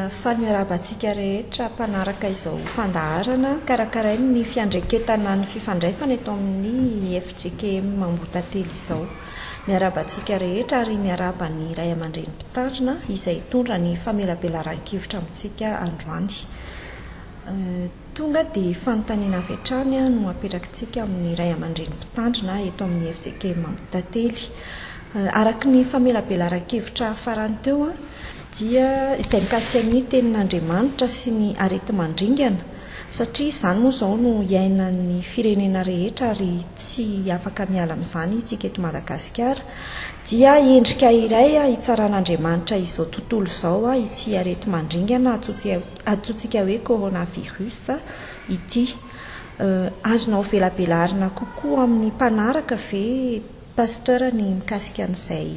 Faly miarahaba antsika rehetra mpanaraka izao fandaharana karakarain'ny fiandraiketana ny fifandraisana eto amin'ny fjkm Ambohitantely izao. Miarahaba antsika rehetra ary miarahaba ny ray aman-dreny mpitarina izay hitondra ny famelabelaran-kevitra amintsika androany. Tonga dia fanontaniana avy hatrany no apetrakitsika amin'ny ray aman-dreny mpitandrina eto amin'ny fjkm Ambohitantely. Araka ny famelabelaran-kevitra farany teo dia izay mikasika ny tenin'Andriamanitra sy ny areti-mandringana satria izany moa izao no iainan'ny firenena rehetra ary tsy afaka miala amin'izany isika eto Madagasikara dia endrika iray hitsaran'Andriamanitra izao tontolo izao ity areti-mandringana antsointsika hoe coronavirus ity. Azonao velabelarina kokoa amin'ny mpanaraka ve Pasteur ny mikasika an'izay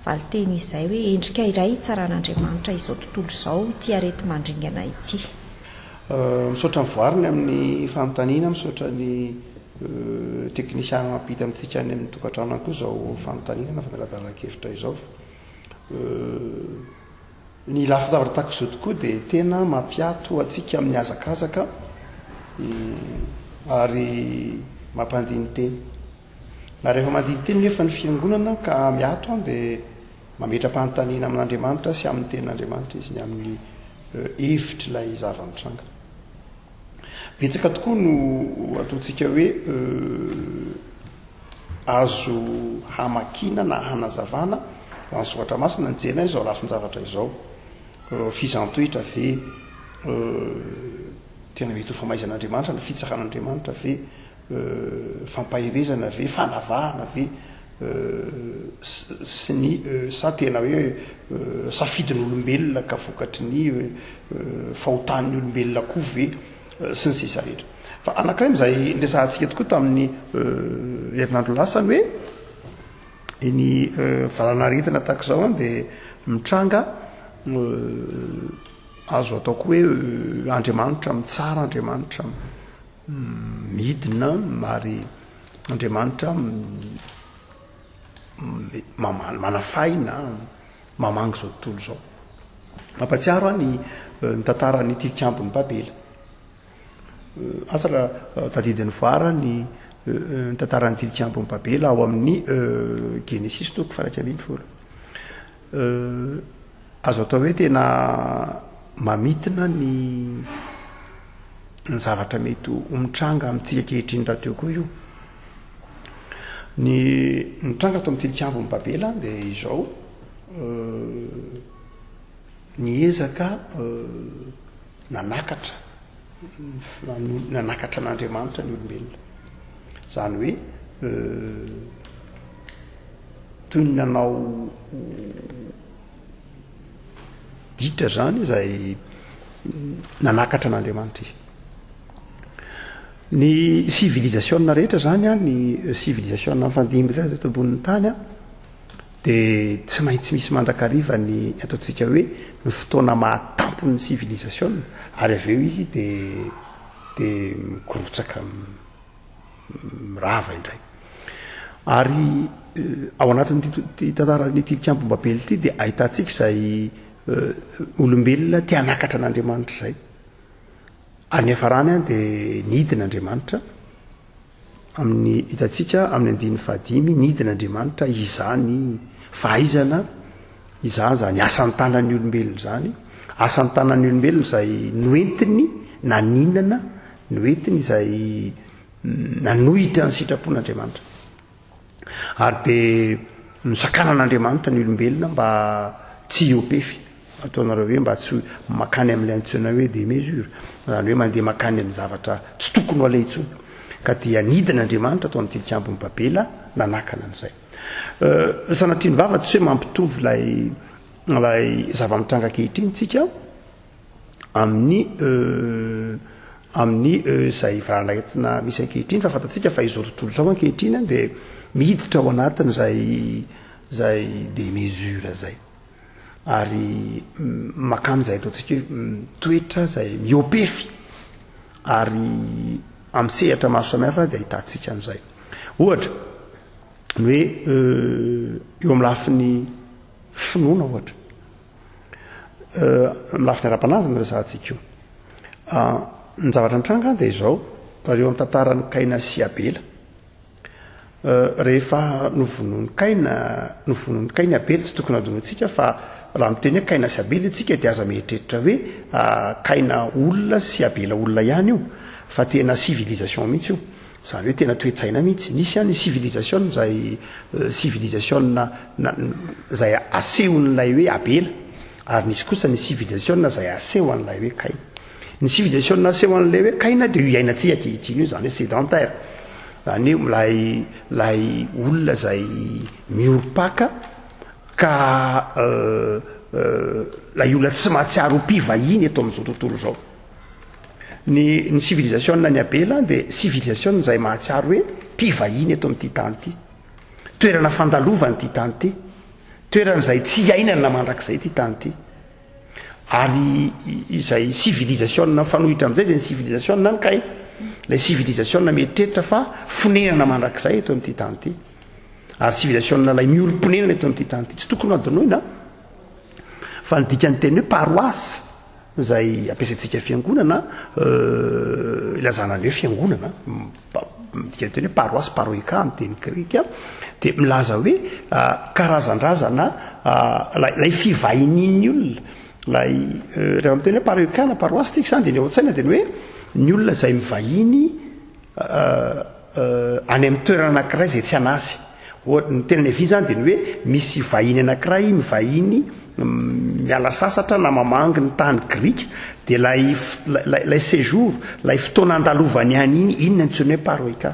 valinteny izay hoe endrika iray hitsaran'Andriamanitra izao tontolo izao ity areti-mandringana ity. Misaotra ny voariny amin'ny fanontaniana, misaotra ny teknisiana mampita amintsika any amin'ny tokantrano any koa izao fanontaniana na famelabelaran-kevitra izao. Ny lafin-javatra tahaka izao tokoa dia tena mampiato antsika amin'ny hazakazaka ary mampandini-tena. Na rehefa mandini-tena nefa ny fiangonana ka miato an dia mametra-panontaniana amin'Andriamanitra sy amin'ny tenin'Andriamanitra izy ny amin'ny hevitr'ilay zava-mitranga. Betsaka tokoa no ataontsika hoe azo hamakiana na hanazavana raha ny soratra masina ny jerena izao lafin-javatra izao. Fizaham-toetra ve tena mety ho famaizan'Andriamanitra na fitsaran'Andriamanitra ve fampaherezana ve, fanavahana ve sy ny sa tena hoe safidin'olombelona ka vokatry ny fahotan'ny olombelona koa ve sy ny sisa rehetra. Fa anankiray amin'izay niresahantsika tokoa tamin'ny herinandro lasa ny hoe ny valanaretina tahaka izao dia mitranga azo atao koa hoe Andriamanitra mitsara, Andriamanitra Midina ary Andriamanitra mamaly, manafahy na mamangy izao tontolo izao. Mampatsiaro ahy ny ny tantaran'ny tilikambon'i Babela. Asa raha tadidin'ny voara ny ny tantaran'ny tilikambon'i Babela ao amin'ny Genesisy toko faha 11. Azo atao hoe tena mamintina ny ny zavatra mety ho mitranga amintsika ankehitriny rahateo koa io. Ny nitranga tao amin'ny tilikambon'i Babela dia izao, niezaka nanakatra nanakatra an'Andriamanitra ny olombelona. Izany hoe toy ny nanao ditra izany izay nanakatra an'Andriamanitra izy. Ny sivilizasiona rehetra izany an, ny sivilizasiona nifandimby rehetra teto ambonin'ny tany an, dia tsy maintsy misy mandrakariva ny ataontsika hoe ny fotoana mahatampon'ny sivilizasiona ary avy eo izy dia dia mikorotsaka mirava indray. Ary ao anatin'ity tantaran'ny tilikambom-babely ity dia ahitantsika izay olombelona te hanakatra an'Andriamanitra izay. Ary ny hiafarany dia nidina Andriamanitra Amin'ny hitantsika amin'ny andininy fahadimy, nidina Andriamanitra hizaha ny fahaizana, hizaha izany asan-tanan'ny olombelona izany, asan-tanan'ny olombelona izay noentiny naninana, noentiny izay nanohitra ny sitrapon'Andriamanitra. Ary dia nosakanan'Andriamanitra ny olombelona mba tsy hiopefy. Ataonareo hoe mba tsy makany amin'ilay antsoina hoe démesure, izany hoe mandeha makany amin'ny zavatra tsy tokony ho aleha intsony. Ka dia nidina Andriamanitra tao amin'ny tilikambon'i Babela nanakana an'izay. Sanatria ny vava tsy hoe mampitovy ilay ilay zava-mitranga ankehitriny tsika amin'ny amin'ny izay valanaretina misy ankehitriny fa fantatsika fa izao tontolo izao ankehitriny dia miditra ao anatin'izay izay démesure izay. Ary makany izay ataontsika hoe toetra izay mihoa-pefy ary amin'ny sehatra maro samihafa dia ahitantsika an'izay. Ohatra, ny hoe eo amin'ny lafiny finoana ohatra. Amin'ny lafiny ara-panahy no resahantsika io. Ny zavatra nitranga dia izao, raha eo amin'ny tantaran'i Kaina sy Abela. Rehefa novonoin'i Kaina, novonoin'i Kaina i Abela, tsy tokony hadinointsika fa raha miteny hoe Kaina sy Abela isika dia aza mieritreritra hoe Kaina olona sy Abela olona ihany io, fa tena civilisation mihitsy io. Izany hoe tena toe-tsaina mihitsy. Nisy ny civilisation izay civilisation izay asehon'ilay hoe Abela, ary nisy kosa ny civilisation izay asehon'ilay hoe Kaina. Ny civilisation naseho an'ilay hoe Kaina dia io iainantsika ankehitriny io, izany hoe sédentaire. Izany hoe ilay ilay olona izay miorim-paka ka ilay olona tsy mahatsiaro ho mpivahiny eto amin'izao tontolo izao. Ny ny civilisation an'i Abela dia civilisation izay mahatsiaro hoe mpivahiny eto amin'ity tany ity. Toerana fandalovana ity tany ity. Toerana izay tsy iainana mandrakizay ity tany ity. Ary izay civilisation mifanohitra amin'izay dia ny civilisation any kay. Ilay civilisation mieritreritra fa fonenana mandrakizay eto amin'ity tany ity. Ary civilisation ilay miorim-ponenana eto amin'ity tany ity. Tsy tokony hadinoina fa ny dikan'ny teny hoe paroisse izay ampiasaintsika fiangonana, ilazana ny hoe fiangonana, midika ny teny hoe paroisse, paroika amin'ny teny grika, dia milaza hoe karazan-drazana ilay fivahinian'ny olona. Ilay rehefa miteny hoe paroika na paroisse tsika izany dia ny ao an-tsaina dia ny hoe ny olona izay mivahiny any amin'ny toerana anankiray izay tsy an'azy. Ohatra, ny tena niaviany izany dia ny hoe misy vahiny anankiray mivahiny miala sasatra na mamangy ny tany grika, dia ilay ilay séjour, ilay fotoana andalovany any iny, iny no antsoina hoe paroika.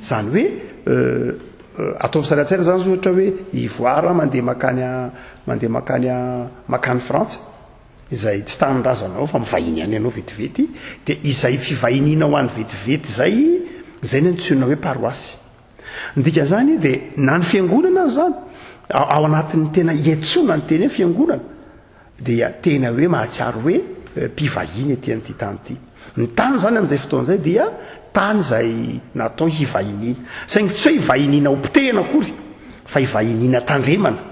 Izany hoe ataovy sary an-tsaina izany izao ohatra hoe Ivoire mandeha mankany mandeha mankany mankany Frantsa, izay tsy tanindrazanao fa mivahiny any ianao vetivety, dia izay fivahinianao any vetivety izay, izay no antsoina hoe paroasy. Ny dikan'izany dia na ny fiangonana aza izany, ao anatin'ny tena iantsoana ny teny hoe fiangonana, dia tena hoe mahatsiaro hoe mpivahiny ety amin'ity tany ity. Ny tany izany amin'izay fotoana izay dia tany izay natao hivahiniana. Saingy tsy hoe hivahiniana ho potehina akory, fa hivahiniana tandremana.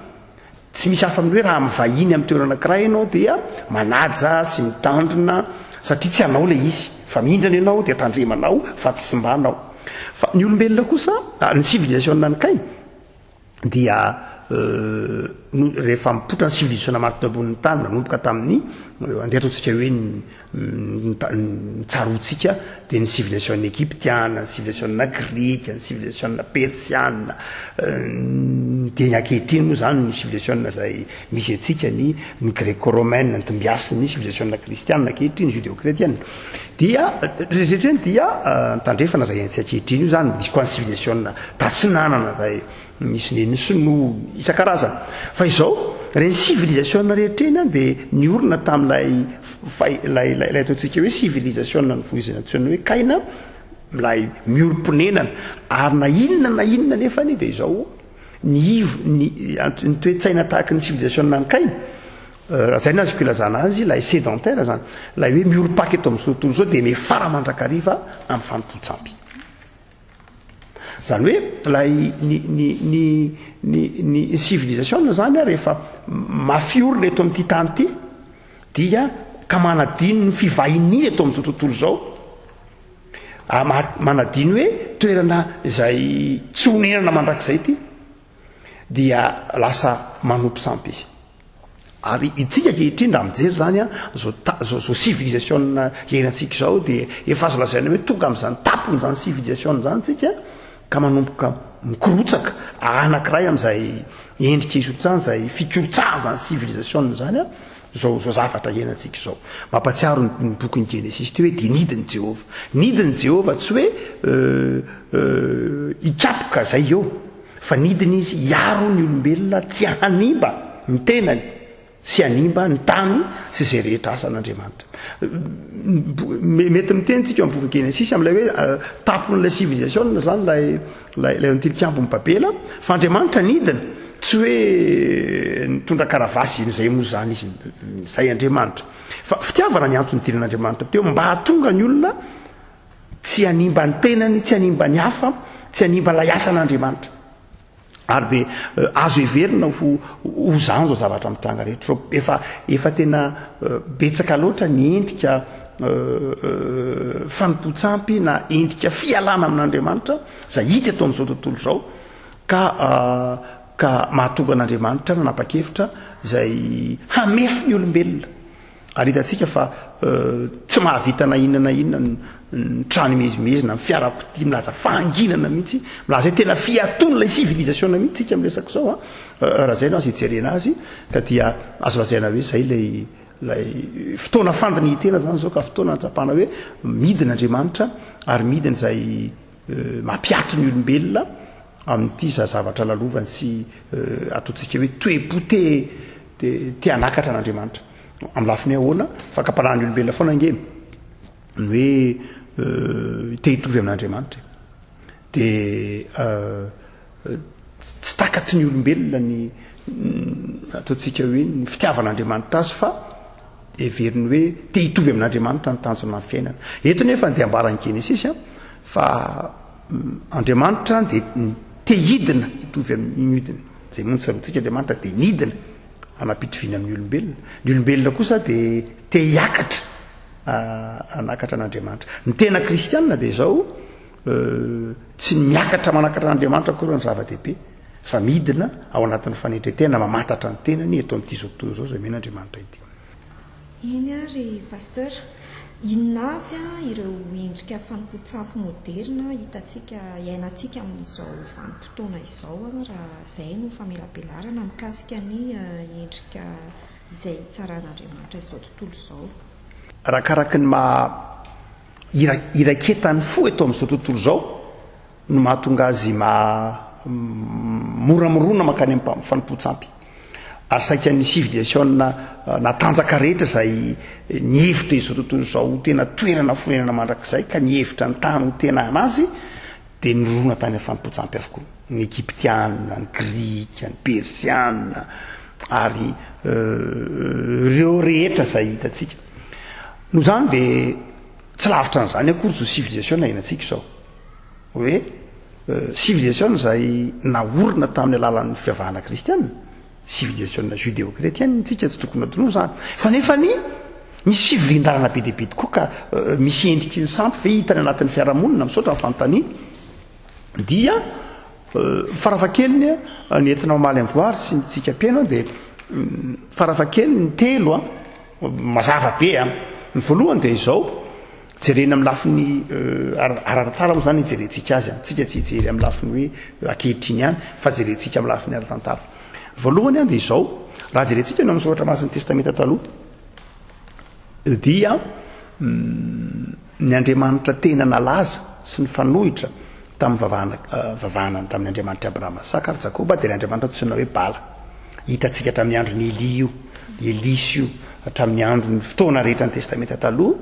Tsy misy hafa amin'ny hoe raha mivahiny amin'ny toerana anankiray ianao dia manaja sy mitandrina satria tsy anao ilay izy fa mindrana ianao dia tandremanao fa tsy simbanao. Fa ny olombelona kosa, ny civilisation any kay dia rehefa mipoitra ny civilisation maro teo ambonin'ny tany nanomboka tamin'ny andeha ataontsika hoe ny Ny tsaroantsika dia ny civilisation egyptiana, ny civilisation grika, ny civilisation persiana, dia ny ankehitriny moa izany ny civilisation izay misy antsika ny ny greco-romaine, ny dimbiasin'ny civilisation kristiana ankehitriny, judeo-chrétienne. Dia rehetra ireny dia ny tandrefana izay haintsika ankehitriny io izany, misy koa ny civilisation tatsinanana izay Misy ny sinoa isan-karazany. Fa izao, ireny civilisation rehetra ireny dia niorina tamin'ilay ilay ilay ataontsika hoe civilisation novoizina antsoina hoe Kaina, ilay miorim-ponenana. Ary na inona na inona anefany dia izao, ny ivo, ny ny toe-tsaina tahaky ny civilisation an'i Kaina, raha izay no azoko ilazana azy, ilay sédentaire izany, ilay hoe miorim-paka eto amin'izao tontolo izao dia miafara mandrakariva amin'ny fanompoan-tsampy. Izany hoe ilay ny ny ny ny ny civilisation izany a rehefa mafy orina eto amin'ity tany ity dia ka manadino ny fivahiniana eto amin'izao tontolo izao, manadino hoe toerana izay tsy honenana mandrakizay ity dia lasa manompo sampy izy. Ary itsika ankehitriny raha mijery izany an, izao ta- izao izao civilisation iainantsika izao dia efa azo lazaina hoe tonga amin'izany tampon'izany civilisation izany tsika ka manomboka mikorotsaka anankiray amin'izay endrika izotsany izay fikorotsahana izany civilisation izany an, izao izao zavatra iainantsika izao. Mampahatsiaro ny ny bokin'ny Genesisy teo hoe dia nidin'i Jehovah. Nidin'i Jehovah tsy hoe hikapoka izay eo. Fa nidina izy hiaro ny olombelona tsy hanimba ny tenany sy hanimba ny tany sy izay rehetra asan'Andriamanitra. Mety miteny tsika ao amin'ny bokin'i Genesisy amin'ilay hoe tampon'ilay civilisation izany ilay ilay ilay antilikambon'i Babela, fa Andriamanitra nidina, tsy hoe nitondra karavasy izay moa izany izy, izay Andriamanitra. Fa fitiavana ny antony nidinan'Andriamanitra teo mba hahatonga ny olona Tsy hanimba ny tenany, tsy hanimba ny hafa, tsy hanimba ilay asan'Andriamanitra. Ary dia azo heverina ho ho izany izao zavatra mitranga rehetra izao. Efa efa tena betsaka loatra ny endrika fanompoan-tsampy na endrika fialana amin'Andriamanitra izay hita eto amin'izao tontolo izao ka ka mahatonga an'Andriamanitra nanapa-kevitra izay hamefy ny olombelona. Ary hitantsika fa tsy mahavita na inona na inona ny trano mihezimezy na ny fiarakodia milaza fahanginana mihitsy, milaza hoe tena fiatoana ilay civilisation mihitsy tsika miresaka izao an, raha izay no azo ijerena azy ka dia azo lazaina hoe izay ilay ilay fotoana fandinihitena izany izao ka fotoana ahatsapana hoe midina Andriamanitra ary midina izay mampiato ny olombelona amin'ity za zavatra lalovany sy ataontsika hoe toe-po te te hanakatra an'Andriamanitra. Amin'ny lafiny hoe ahoana? Fakam-panahin'ny olombelona foana ange ny hoe te hitovy amin'Andriamanitra e. Dia tsy takatry ny olombelona ny ataontsika hoe ny fitiavan'Andriamanitra azy fa heveriny hoe te hitovy amin'Andriamanitra ny tanjona amin'ny fiainana. Eto nefa dia ambaran'ny Genesisy fa Andriamanitra dia te hidina hitovy amin'ny hidina. Izay moa no tsaroantsika, Andriamanitra dia nidina hanam-pitoviana amin'ny olombelona. Ny olombelona kosa dia te hiakatra hanakatra an'Andriamanitra. Ny tena kristianina dia izao, tsy ny miakatra manakatra an'Andriamanitra akory no zava-dehibe, fa midina ao anatin'ny fanetren-tena, mamantatra ny tenany eto amin'ity izao tontolo izao izay omen'Andriamanitra ity. Eny ary Pasteur, inona avy ireo endrika fanompoan-tsampy moderina hitantsika, iainantsika amin'izao vanim-potoana izao raha izay no famelabelarana mikasika ny endrika izay hitsaran'Andriamanitra izao tontolo izao? Arakaraky ny maha iraiketan'ny fo eto amin'izao tontolo izao no mahatonga azy mora mirona mankany amin'ny fanompoan-tsampy. Ary saika ny sivilizasiona natanjaka rehetra izay nihevitra izao tontolo izao ho tena toerana fonenana mandrakizay ka nihevitra ny tany ho tena an'azy dia nirona tany amin'ny fanompoan-tsampy avokoa. Ny Egyptiana, ny Grika, ny Persiana ary ireo rehetra izay hitantsika. Noho izany dia tsy lavitra an'izany akory izao sivilizasiona iainantsika izao. Hoe civilisation izay naorina tamin'ny alalan'ny fivavahana kristiana, civilisation judéo-chrétienne tsika tsy tokony hadinoina izany. Fa nefany misy fivorian-dalana be dia be tokoa ka misy endriky ny sampy ve hita any anatin'ny fiarahamonina? Misaotra ny fanontaniana. Dia farafahakeliny ny entina mamaly amin'ny voary sy ny tsika mpihaino dia farafahakeliny ny telo mazava be an. Ny voalohany dia izao, Jerena amin'ny lafiny ara-tantara moa izany ny hijerentsika azy an. Tsika tsy hijery amin'ny lafiny hoe ankehitriny ihany fa jerentsika amin'ny lafiny ara-tantara. Voalohany an dia izao, raha jerentsika ny ao amin'ny soratra masin'ny Testamenta Taloha dia ny Andriamanitra tena nalaza sy nifanohitra tamin'ny vavahana vavahana tamin'ny Andriamanitr'i Abrahama, Isaka ary Jakoba dia ilay Andriamanitra antsoina hoe Bala. Hitantsika hatramin'ny andron'i Elia io, Elisa io, hatramin'ny andron'ny fotoana rehetra ny Testamenta Taloha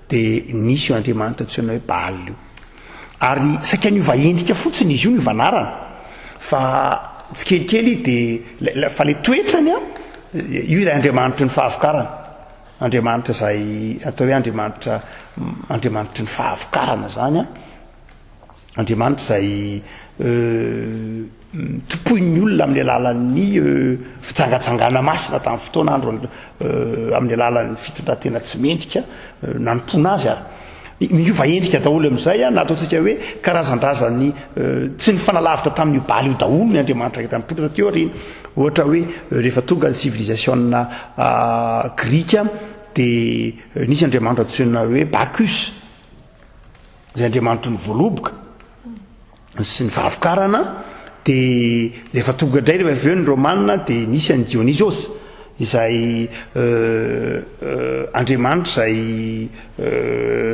dia nisy io Andriamanitra antsoina hoe Baal io. Ary saika niova endrika fotsiny izy io, niova anarana. Fa tsikelikely dia fa ilay toetrany an, io ilay Andriamanitry ny fahavokarana. Andriamanitra izay atao hoe Andriamanitra Andriamanitry ny fahavokarana izany an. Andriamanitra izay tompoin'ny olona amin'ny alalan'ny fijangajangana masina tamin'ny fotoana andro amin'ny alalan'ny fitondran-tena tsy mendrika nanompoana azy ary miova endrika daholo amin'izay na ataontsika hoe karazan-drazany tsy nifanalavitra tamin'io baly io daholo ny andriamanitra rehetra nipoitra teo aoriana. Ohatra hoe rehefa tonga ny civilisation grika dia nisy andriamanitra antsoina hoe Bacchus. Izay andriamanitry ny voaloboka sy ny fahavokarana, dia rehefa tonga indray rehefa avy eo ny romana dia nisy an'i Dionysos izay andriamanitra izay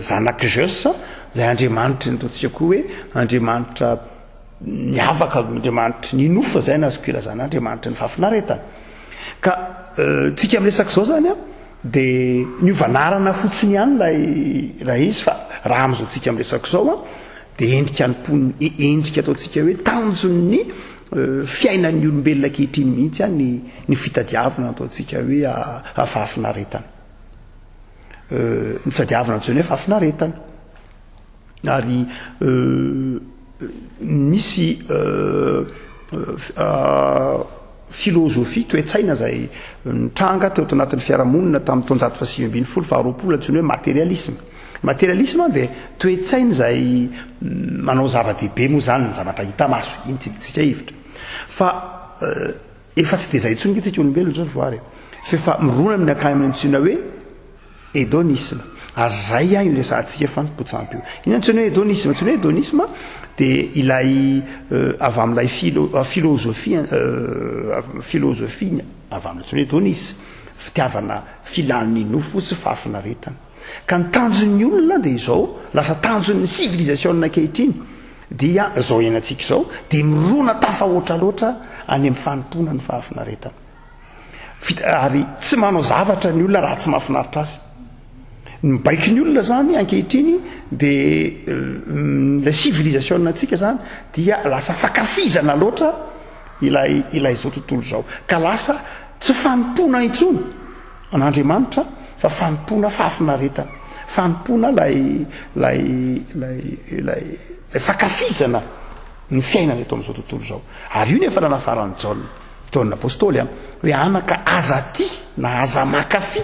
zanak'i Zeus, izay andriamanitry ny ataontsika koa hoe andriamanitra miavaka, andriamanitry ny nofo izay no azoko ilazana andriamanitry ny fahafinaretana. Ka tsika miresaka izao izany an, Dia niova anarana fotsiny ihany ilay ilay izy fa raha amin'izao tsika miresaka izao an, dia endrika ny endrika ataontsika hoe tanjon'ny fiainan'ny olombelona ankehitriny mihitsy an ny ny fitadiavana ataontsika hoe fahafinaretana. Ny fitadiavana antsoina hoe fahafinaretana. Ary misy. Filozofia, toe-tsaina izay nitranga teo anatin'ny fiarahamonina tamin'ny taonjato fahasivy ambin'ny folo faharoapolo antsoina hoe materialisme. Materialisme dia toe-tsaina izay manao zava-dehibe moa izany ny zavatra hita maso, iny tsy idintsika hevitra. Fa efa tsy dia izay intsony ange tsika olombelona izao ry voary e. Fa efa mirona amin'ny ankany antsoina hoe Hédonisme. Ary zay ihany io resahantsika fanompoan-tsampy io. Inona antsoina hoe hédonisme? Antsoina hoe hédonisme dia ilay avy amin'ilay philo, philosophie, philosophie avy amin'ny antsoina hoe hédonisme, fitiavana filan'ny nofo sy fahafinaretana. Ka ny tanjon'ny olona dia izao, lasa tanjon'ny civilisation ankehitriny dia izao iainantsika izao, dia mirona tafahoatra loatra any amin'ny fanompoana ny fahafinaretana. Vita ary tsy manao zavatra ny olona raha tsy mahafinaritra azy. Ny mibaiko ny olona zany ankehitriny de ilay civilisation antsika zany dia lasa fakafizana loatra ilay ilay izao tontolo izao ka lasa tsy fanompoana intsony an'Andriamanitra fa fanompoana fahafinaretana, fanompoana ilay ilay ilay ilay ilay fakafizana ny fiainana eto amin'izao tontolo izao. Ary io nefa nanafaran'i Jaona. Jaona Apostoly an, hoe anaka aza tia na aza makafy.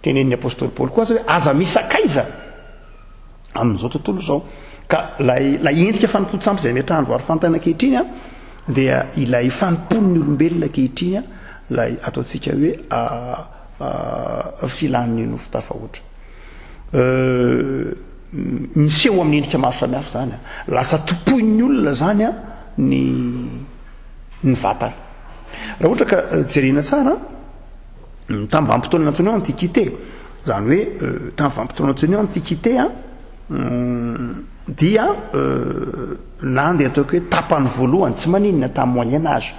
Tenenin'ny Apostoly Paoly koa aza hoe aza misakaiza amin'izao tontolo izao. Ka ilay ilay endrika fanompoan-tsampy izay ametrahan'ny voary fantaina ankehitriny an, dia ilay fanompoan'ny olombelona ankehitriny an, ilay ataontsika hoe filan'ny nofo tafahoatra. Miseho amin'ny endrika maro samihafa izany an. Lasa tompoin'ny olona izany an ny ny vatana. Raha ohatra ka jerena tsara, tamin'ny vanim-potoana nantsoina hoe antiquité, izany hoe tamin'ny vanim-potoana nantsoina hoe antiquité an, dia na andeha ataoko hoe tapany voalohany, tsy maninona tamin'ny moyen âge,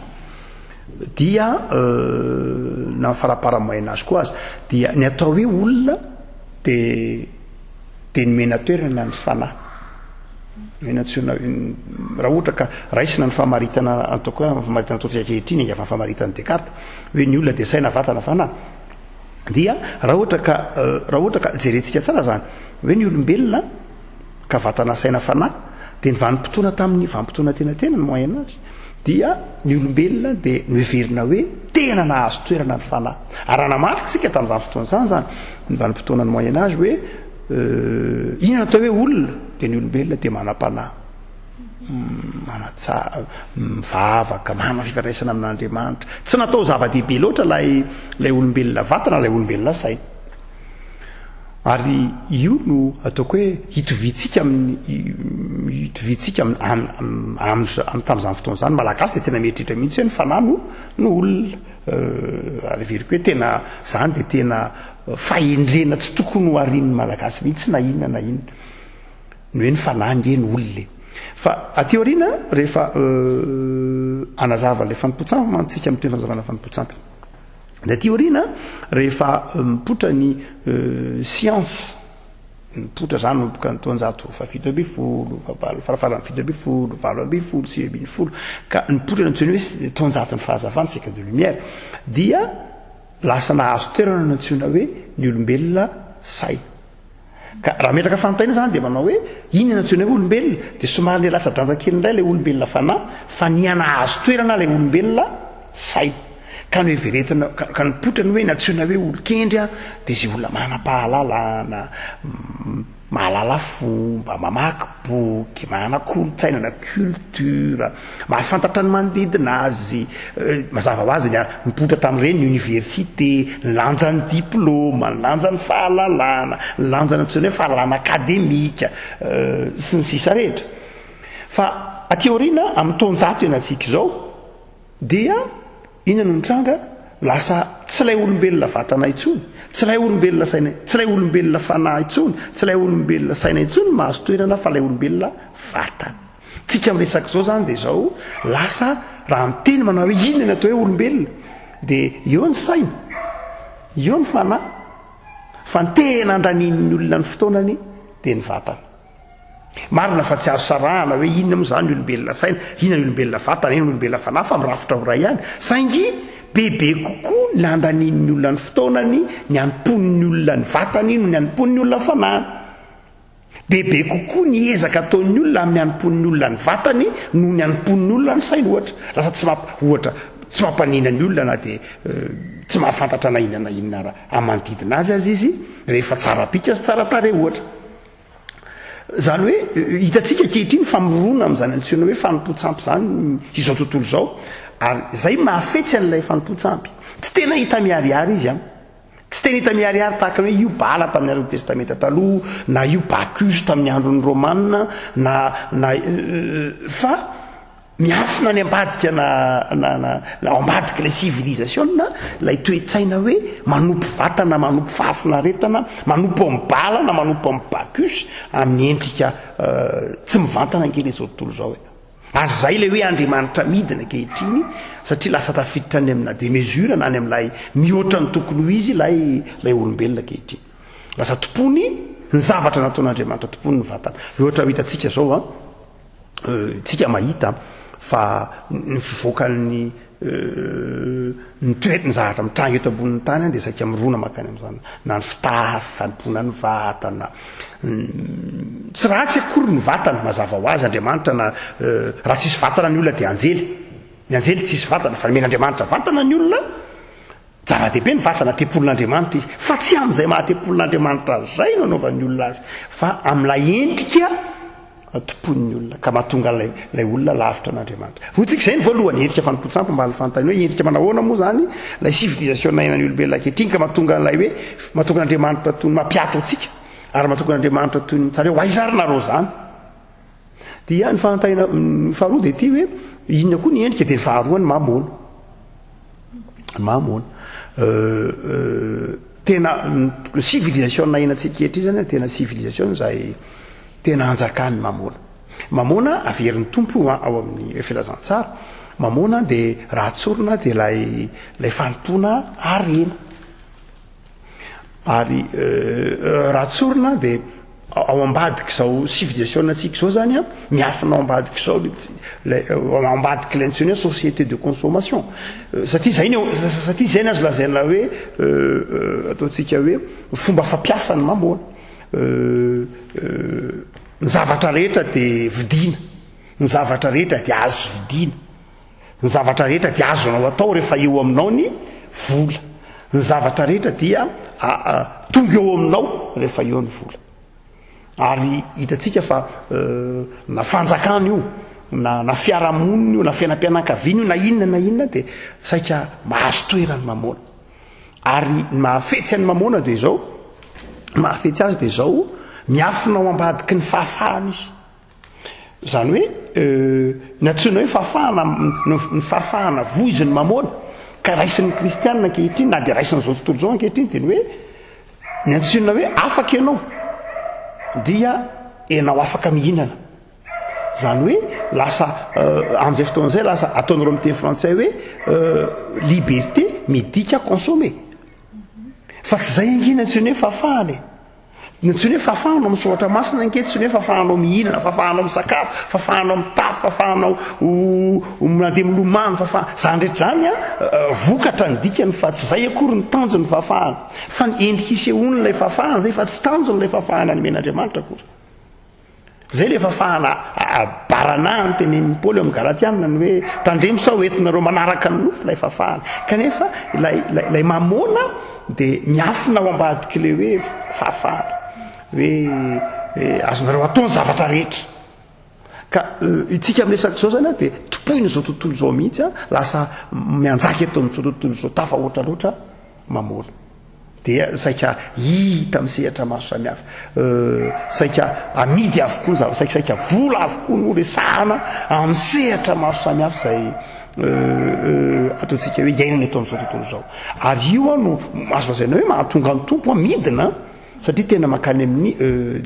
dia na ny faramparan'ny moyen âge koa aza, dia ny atao hoe olona dia dia nomena toerana ny fanahy. Nomena antsoina raha ohatra ka raisina ny famaritana ataoko hoe famaritana ataontsika ankehitriny avy amin'ny famaritan'i Descartes hoe ny olona dia saina, vatana, fanahy. Dia raha ohatra ka raha ohatra ka jerentsika tsara izany hoe ny olombelona ka vatana, saina, fanahy dia ny vanim-potoana tamin'ny vanim-potoana tena tena ny moyen âge dia ny olombelona dia noheverina hoe tena nahazo toerana ny fanahy. Ary raha namaritra isika tamin'izany fotoana izany izany ny vanim-potoanan'ny moyen âge hoe inona no atao hoe olona dia ny olombelona dia manam-panahy, manatsa-, mivavaka, manana fifandraisana amin'Andriamanitra. Tsy natao zava-dehibe loatra ilay ilay olombelona vatana, ilay olombelona saina. Ary io no ataoko hoe hitoviantsika amin'ny hitoviantsika amin'ny amin'ny tamin'izany fotoana izany. Malagasy dia tena mieritreritra mihitsy hoe ny fanahy no no olona. Ary heveriko hoe tena izany dia tena fahendrena tsy tokony ho arian'ny Malagasy mihitsy na inona na inona. Ny hoe ny fanahy ange no olona e. Fa aty aoriana rehefa hanazava ilay fanompoan-tsampy mantsy isika mitohy fanazavana fanompoan-tsampy. Dia aty aoriana rehefa mipoitra ny siansa, mipoitra izany manomboka ny taonjato fahafito ambin'ny folo, fahavalo, farafaharan'ny 17, 18, 19, ka nipoitra ny antsoina hoe taonjaton'ny fahazavana, siècle de lumière, dia lasa nahazo toerana ny antsoina hoe ny olombelona saina. Ka raha ametraka fanontaniana izany dia manao hoe inona no antsoina hoe olombelona? Dia somary le latsa-danja kely indray ilay olombelona fanahy fa niha-nahazo toerana ilay olombelona saina. Ka noheveretina, ka nipoitra ny hoe ny antsoina hoe olon-kendry dia izay olona manam-pahalalana, mahalala fomba, mamaky boky, manana kolontsaina na culture, mahafantatra ny manodidina azy, mazava ho azy ny nipoitra tamin'ireny ny université, ny lanjan'ny diplôma, ny lanjan'ny fahalalana, ny lanjan'ny antsoina hoe fahalalana akademika, sy ny sisa rehetra. Fa aty aoriana, amin'ny taonjato iainantsika izao, Dia inona no nitranga? Lasa tsy ilay olombelona vatana intsony, tsy ilay olombelona saina, tsy ilay olombelona fanahy intsony, tsy ilay olombelona saina intsony no mahazo toerana fa ilay olombelona vatana. Tsika miresaka izao izany dia izao, lasa raha miteny manao hoe inona ny atao hoe olombelona dia eo ny saina, eo ny fanahy, fa ny tena andanian'ny olona ny fotoanany dia ny vatana. Marina fa tsy azo sarahana hoe inona moa izany ny olombelona saina, inona ny olombelona vatana, inona ny olombelona fanahy fa mirafitra ho iray ihany. Saingy bebe kokoa ny andanian'ny olona ny fotoanany, ny anompoan'ny olona ny vatany noho ny anompoan'ny olona ny fanahiny. Bebe kokoa ny ezaka ataon'ny olona amin'ny hanompoan'ny olona ny vatany noho ny hanompoan'ny olona ny sainy, ohatra. Lasa tsy mamp, ohatra, tsy mampanina ny olona na dia tsy mahafantatra na inona na inona raha manodidina azy aza izy, rehefa tsara bika sy tsara tarehy, ohatra. Izany hoe, hitantsika ankehitriny fa mirona amin'izany antsoina hoe fanompoan-tsampy izany izao tontolo izao, ary izay mahafetsy an'ilay fanompoan-tsampy. Tsy tena hita miharihary izy an! Tsy tena hita miharihary tahaka ny hoe io Bala tamin'ny andron'ny Testamenta Taloha, na io Bacchus tamin'ny andron'ny Romana, na, na, fa miafina any ambadika na, na, na, na ao ambadik'ilay sivilizasiona ilay toe-tsaina hoe manompo vatana, manompo fahafinaretana, manompo an'i Bala na manompo an'i Bacchus amin'ny endrika tsy mivantana ange ilay izao tontolo izao e. Ary izay ilay hoe Andriamanitra midina ankehitriny satria lasa tafiditra any amina démesure na any amin'ilay mihoatra ny tokony ho izy ilay ilay olombelona ankehitriny. Lasa tompony ny zavatra nataon'Andriamanitra, tompony ny vatana. Ohatra ho hitantsika izao an, tsika mahita fa ny fivoakan'ny ny toetry ny zavatra mitranga eto ambonin'ny tany dia saika mirona mankany amin'izany na ny fitafy, fanompoana ny vatana. Tsy ratsy akory ny vatana, mazava ho azy Andriamanitra na raha tsisy vatana ny olona dia anjely. Ny anjely tsisy vatana fa nomen'Andriamanitra vatana ny olona, zava-dehibe ny vatana, tempolin'Andriamanitra izy. Fa tsy amin'izay maha tempolin'Andriamanitra azy izay no anaovan'ny olona azy fa amin'ilay endrika tompoin'ny olona ka mahatonga ilay ilay olona lavitra an'Andriamanitra. Hoy tsika izay ny voalohany, endrika fanompoan-tsampy mba fanontaniana hoe endrika manahoana moa izany ilay civilisation iainan'ny olombelona ankehitriny ka mahatonga an'ilay hoe mahatonga an'Andriamanitra toy ny mampiato antsika ary mahatonga an'Andriamanitra toy ny mitsara hoe aiza ary nareo izany? Dia ny fanontaniana faharoa dia ity hoe inona koa ny endrika dia ny faharoa ny mamôna. Mamôna. Euh, euh, tena civilisation iainantsika ankehitriny izany tena civilisation izay Tena anjakan'ny Mamôna. Mamôna, averin'ny Tompo io ao amin'ny Filazantsara. Mamôna dia, raha tsorina, dia ilay, ilay fanompoana harena. Ary raha tsorina dia ao ambadik'izao civilisation-ntsika izao izany an, miafina ao ambadik'izao ilay, ao ambadik'ilay antsoina hoe société de consommation. Satria izay ny, satria izay ny azo lazaina hoe ataontsika hoe fomba fampiasa ny mamôna. Ny zavatra rehetra dia vidiana, ny zavatra rehetra dia azo vidiana, ny zavatra rehetra dia azonao atao rehefa eo aminao ny vola, ny zavatra rehetra dia tonga eo aminao rehefa eo ny vola. Ary hitantsika fa na fanjakana io, na na fiarahamonina io, na fiainam-pianakaviana io, na inona na inona dia saika mahazo toerana mamoana. Ary ny mahafetsy an'i Mamôna dia izao, ny mahafetsy azy dia izao, miafina ao ambadiky ny fahafahana izy. Izany hoe, ny antsoina hoe fahafahana, ny fahafahana voizin'i Mamôna, ka raisin'ny kristianina ankehitriny, na dia raisin'izao tontolo izao ankehitriny, dia ny hoe, ny antsoina hoe afaka ianao, dia ianao afaka mihinana. Izany hoe lasa amin'izay fotoana izay lasa ataonareo amin'ny teny frantsay hoe liberté midika consommer. Fa tsy izay ange ny antsoina hoe fahafahana e. Ny antsoina hoe fahafahana amin'ny soratra masina ange tsy ny hoe fahafahanao mihinana, fahafahanao misakafo, fahafahanao mitafy, fahafahanao mandeha milomano, fahafahana. Izany rehetra izany an, vokatra ny dikany fa tsy izay akory ny tanjon'ny fahafahana. Fa ny endrika isehoan'ilay fahafahana izay fa tsy tanjon'ilay fahafahana nomen'Andriamanitra akory. Zay le fafahana baranahany tenenin'i Paoly ao amin'ny Galatiana ny hoe tandremo sao entinareo manaraka ny nofo ilay fafahana. Kanefa ilay ilay mamôna dia miafina ao ambadik'ilay hoe fahafahana. Hoe hoe azonareo atao ny zavatra rehetra. Ka itsika miresaka izao zany dia tompoin'izao tontolo izao mihitsy, lasa mianjaka eto amin'izao tontolo izao tafahoatra loatra mamôna. Dia saika hita amin'ny sehatra maro samihafa. Saika amidy avokoa ny zava, saika saika vola avokoa no resahana amin'ny sehatra maro samihafa izay ataontsika hoe iainana eto amin'izao tontolo izao. Ary io no azo lazaina hoe mahatonga ny Tompo midina satria tena mankany amin'ny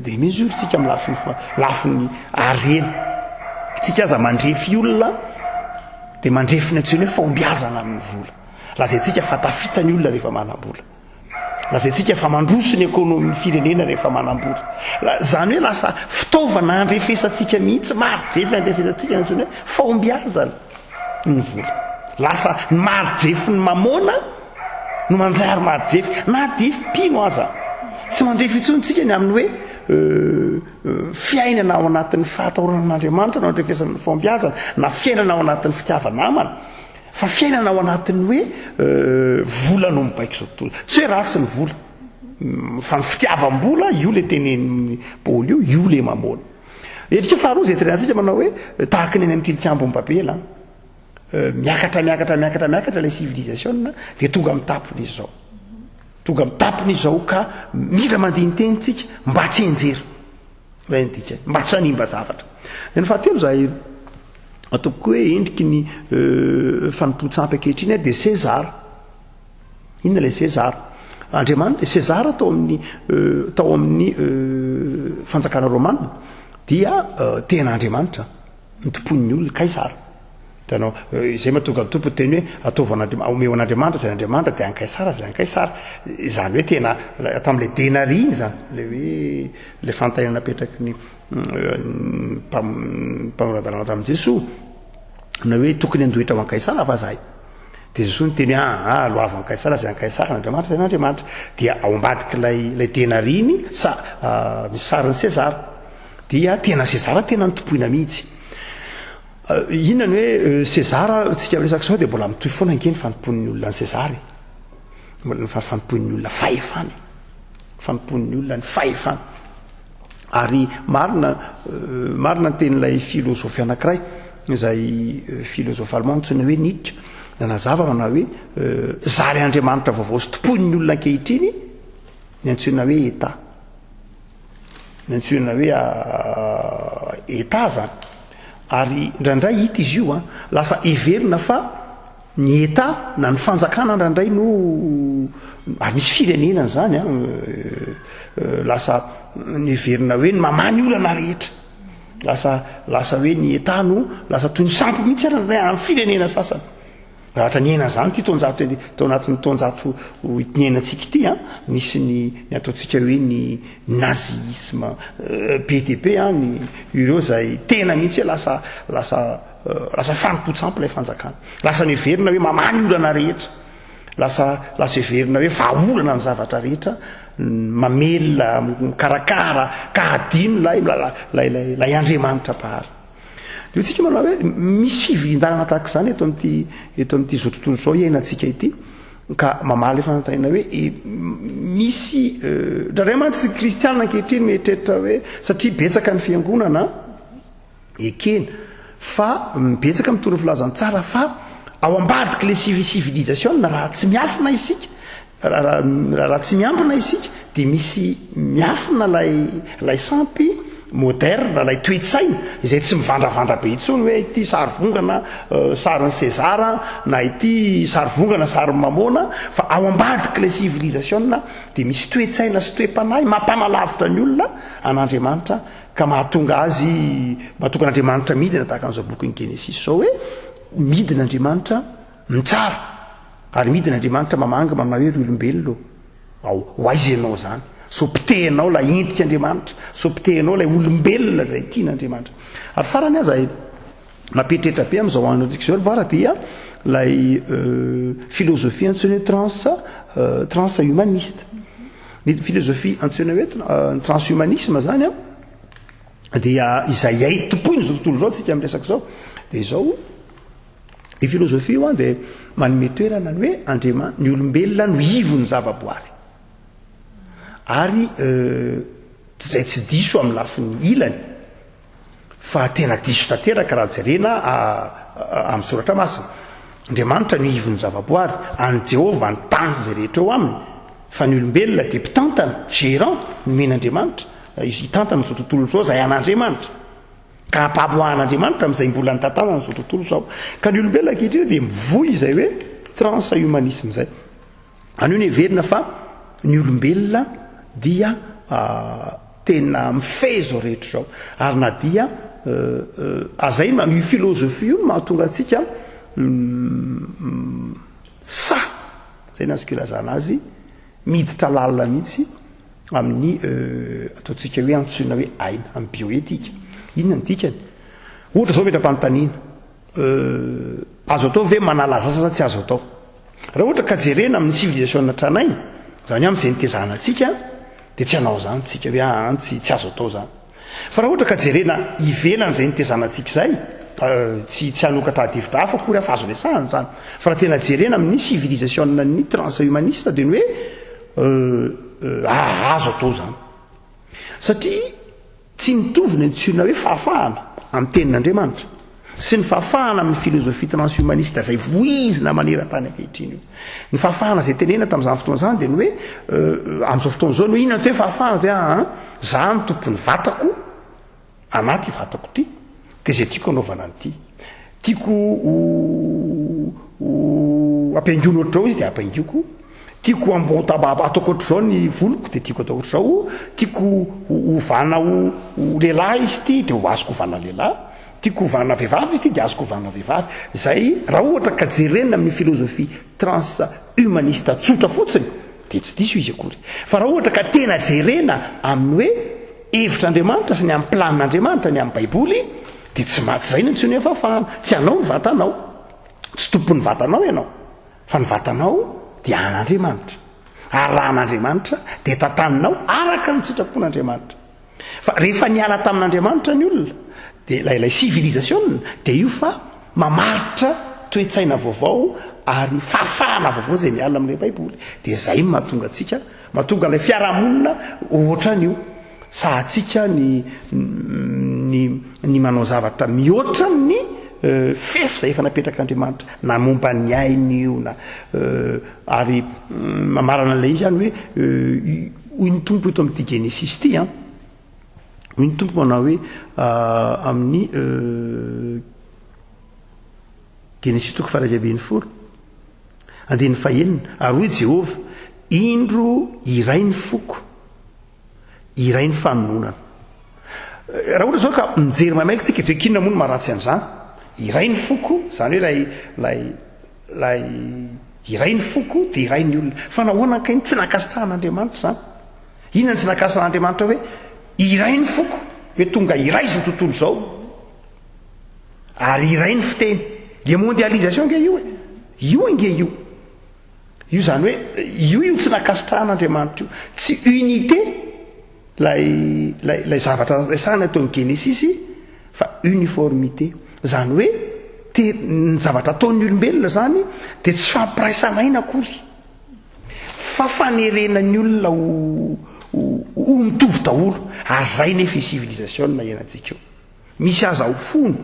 démesure tsika amin'ny lafiny lafiny harena. Tsika aza mandrefy olona dia mandrefy ny antsoina hoe fahombiazana amin'ny vola. Lazaintsika fa tafita ny olona rehefa manam-bola. Lazaintsika fa mandroso ny ekonomin'ny firenena rehefa manam-bola. Izany hoe lasa fitaovana andrefesantsika mihitsy, mari-drefy andrefesantsika ny antsoina hoe fahombiazana ny vola. Lasa ny mari-drefin'ny mamôna no manjary mari-drefy, na dia mpino aza. Tsy mandrefy intsony tsika ny amin'ny hoe. fiainana ao anatin'ny fahatahorana an'Andriamanitra no andrefesana ny fahombiazana, na fiainana ao anatin'ny fitiava-namana, fa fiainana ao anatin'ny hoe vola no mibaiko izao tontolo. Tsy hoe ratsy ny vola, fa ny fitiavam-bola, io le tenenin'i Paoly io, io le mamoana. Endrika faharoa izay tenenintsika manao hoe tahaka ny any amin'ny tilikambon'i Babela, miakatra miakatra miakatra miakatra ilay civilisation dia tonga amin'ny tampony izy izao. Tonga amin'ny tampony izy izao ka mila mandini-teny tsika mba tsy hianjera. Izay ny dikany, mba tsy hanimba zavatra. Dia ny fahatelo izay ataoko hoe endriky ny fanompoan-tsampy ankehitriny dia César. Inona ilay César? Andriamanitra, César tao amin'ny tao amin'ny fanjakana romana dia tena Andriamanitra. Ny tompoin'ny olona, Kaisara. Hitanao, izay mahatonga ny Tompo niteny hoe, ataovy an'Andriamanitra, omeo an'Andriamanitra izay an'Andriamanitra, dia an'i Kaisara izay an'i Kaisara. Izany hoe tena, tamin'ilay denaria iny izany, ilay hoe, ilay fanontaniana napetraky ny mpanora-dalàna tamin'i Jesoa, na hoe tokony handoa hetra ho an'i Kaisara va izahay? Dia Jesoa niteny hoe, aa, aloavo an'i Kaisara izay an'i Kaisara, an'Andriamanitra izay an'Andriamanitra. Dia ao ambadik'ilay ilay denaria iny, sa, misy sarin'i Sezara. Dia tena Sezara tena notompoina mihitsy. Inona ny hoe Sezara, tsika miresaka izao dia mbola mitohy foana ange ny fanompoan'ny olona an'i Sezara e. Ny fanompoan'ny olona fahefana e. Fanompoan'ny olona ny fahefana. Ary marina, marina ny tenin'ilay filozofy anankiray, izay filozofy allemand antsoina hoe Nietzsche, nanazava manao hoe zary andriamanitra vaovao sy tompoin'ny olona ankehitriny ny antsoina hoe Etat. Ny antsoina hoe Etat zany. Ary indraindray hita izy io an, lasa heverina fa ny Etat na ny fanjakana indraindray no, ary misy firenena izany an, lasa heverina hoe ny mamaha ny olana rehetra. Lasa lasa hoe ny Etat no lasa toy ny sampy mihitsy ary indraindray amin'ny firenena sasany. Zavatra niainana izany ity taonjato tao anatin'ny taonjato niainantsika ity an, nisy ny ny ataontsika hoe ny nazisme be dia be an, ny ireo izay tena mihitsy hoe lasa lasa lasa fanompoan-tsampy ilay fanjakana. Lasa noheverina hoe mamaha ny olana rehetra. Lasa lasa heverina hoe vahaolana ny zavatra rehetra, mamelona, mikarakara, ka hadino ilay ilay ilay Andriamanitra Mpahary. Dia hoy tsika manao hoe misy fivilian-dalana tahaka izany eto amin'ity eto amin'ity izao tontolo izao iainantsika ity ka mamaly fanontaniana hoe e, misy eh, indraindray mantsy kristiana ankehitriny mieritreritra hoe satria betsaka ny fiangonana ekena fa betsaka mitory ny filazantsara fa ao ambadiky le civilisation raha tsy miafina isika Raha tsy miambina isika dia misy miafina ilay ilay sampy moderne, ilay toe-tsaina izay tsy mivandravandra be intsony hoe ity sary vongana sarin'i César na ity sary vongana sarin'i Mamôna fa ao ambadik'ilay civilisation dia misy toe-tsaina sy toe-panahy mampanalavitra ny olona an'Andriamanitra ka mahatonga azy mahatonga an'Andriamanitra midina tahaka an'izao bokin'ny Genesisy izao hoe midina Andriamanitra mitsara. Ary midina Andriamanitra mamangy manao hoe ry olombelona ô, ao ho aiza ianao izany? Sao potehinao ilay endrik'Andriamanitra, sao potehinao ilay olombelona izay tian'Andriamanitra. Ary farany aza e, mampieritreritra be amin'izao androntsika izao ry vara dia ilay philosophie antsoina hoe trans transhumaniste. Ny philosophie antsoina hoe ny transhumanisme izany an, dia izay hay tompoin'izao tontolo izao tsika miresaka izao, dia izao, Io filozofia io an dia manome toerana ny hoe Andriaman, ny olombelona no ivon'ny zavaboary. Ary izay tsy diso amin'ny lafiny ilany fa tena diso tanteraka raha jerena amin'ny soratra masina. Andriamanitra no ivon'ny zavaboary, an'i Jehovah ny tany sy izay rehetra eo aminy, fa ny olombelona dia mpitantana, gérant, nomen'Andriamanitra, hitantana izao tontolo izao izay an'Andriamanitra. Ka ampamoahan'Andriamanitra amin'izay mbola nitantanana izao tontolo izao. Ka ny olombelona ankehitriny dia mivoy izay hoe transhumanisme izay. Anio ny heverina fa ny olombelona dia tena mifehy izao rehetra izao. Ary na dia azay io philosophie io no mahatonga antsika sahy, izay no azoko ilazana azy, miditra lalina mihitsy amin'ny ataontsika hoe antsoina hoe aina, amin'ny bioéthique. Inona ny dikany? Ohatra izao metra-panontaniana, azo atao ve manala zaza sa tsy azo atao? Raha ohatra ka jerena amin'ny civilisation tranainy, izany hoe amin'izay nitezana antsika, Dia tsy hanao izany tsika hoe aa tsy tsy azo atao izany. Fa raha ohatra ka jerena ivelan'izay nitezana antsika izay, tsy tsy hanokatra adihevitra hafa akory aho fa azo resahana izany. Fa raha tena jerena amin'ny civilisation-n'ny transhumaniste dia ny hoe azo atao izany. Satria Tsy mitovy ny antsoina hoe fahafahana amin'ny tenin'Andriamanitra sy ny fahafahana amin'ny filozofia transhumaniste izay voizina maneran-tany ankehitriny io. Ny fahafahana izay tenenina tamin'izany fotoana izany dia ny hoe amin'izao fotoana izao ny hoe inona ny atao hoe fahafahana dia aa za no tompon'ny vatako anaty vatako ity dia izay tiako anaovana an'ity. Tiako ho ho ampihaingoina ohatr'izao izy dia ampihaingoiko. Tiako hambotababa ataoko ohatr'izao ny voloko dia tiako atao ohatr'izao. Tiako hovana ho ho lehilahy izy ity dia ho azoko hovana lehilahy. Tiako hovana vehivavy izy ity dia azoko hovana vehivavy. Izay raha ohatra ka jerena amin'ny philosophie transhumaniste tsotra fotsiny dia tsy diso izy akory. Fa raha ohatra ka tena jerena amin'ny hoe hevitr'Andriamanitra sy ny amin'ny planin'Andriamanitra ny amin'ny Baiboly Dia tsy maty izay ny antsoina hoe fahafahana. Tsy anao ny vatanao. Tsy tompon'ny vatanao ianao. Fa ny vatanao dia an'Andriamanitra. Ary raha an'Andriamanitra dia tantaninao araka ny sitrapon'Andriamanitra. Fa rehefa niala tamin'Andriamanitra ny olona, dia ilay ilay civilisation dia io fa mamaritra toe-tsaina vaovao ary fahafahana vaovao izay miala amin'ilay Baiboly. Dia izay no mahatonga antsika, mahatonga ilay fiarahamonina ohatran'io. Sahantsika ny ny ny manao zavatra mihoatra ny fefy izay efa napetrak'Andriamanitra, na momba ny ainy io na ary mamarana an'ilay izy ihany hoe hoy ny Tompo eto amin'ity Genesisy ity an, hoy ny Tompo manao hoe amin'ny Genesisy toko faha 11 andininy fahenina, ary hoy Jehovah, indro iray ny foko, Iray ny fanononana. Raha ohatra izao ka mijery maimaika tsika dia hoe inona moa no maharatsy an'izany? Iray ny foko, izany hoe ilay ilay ilay iray ny foko dia iray ny olona. Fa nahoana kay no tsy nankasitrahan'Andriamanitra izany? Inona no tsy nankasitrahan'Andriamanitra hoe iray ny foko, hoe tonga iray izao tontolo izao ary iray ny fiteny. Le mondialisation ange io e. Io ange io. Io izany hoe io io tsy nankasitrahan'Andriamanitra io. Tsy unité ilay ilay ilay zavatra resahina eto amin'ny Genesisy fa uniformité. Izany hoe te ny zavatra ataon'ny olombelona izany dia tsy fampiraisana aina akory fa fanerena ny olona ho ho mitovy daholo. Ary izay nefa io civilisation iainantsika io. Misy aza ao fony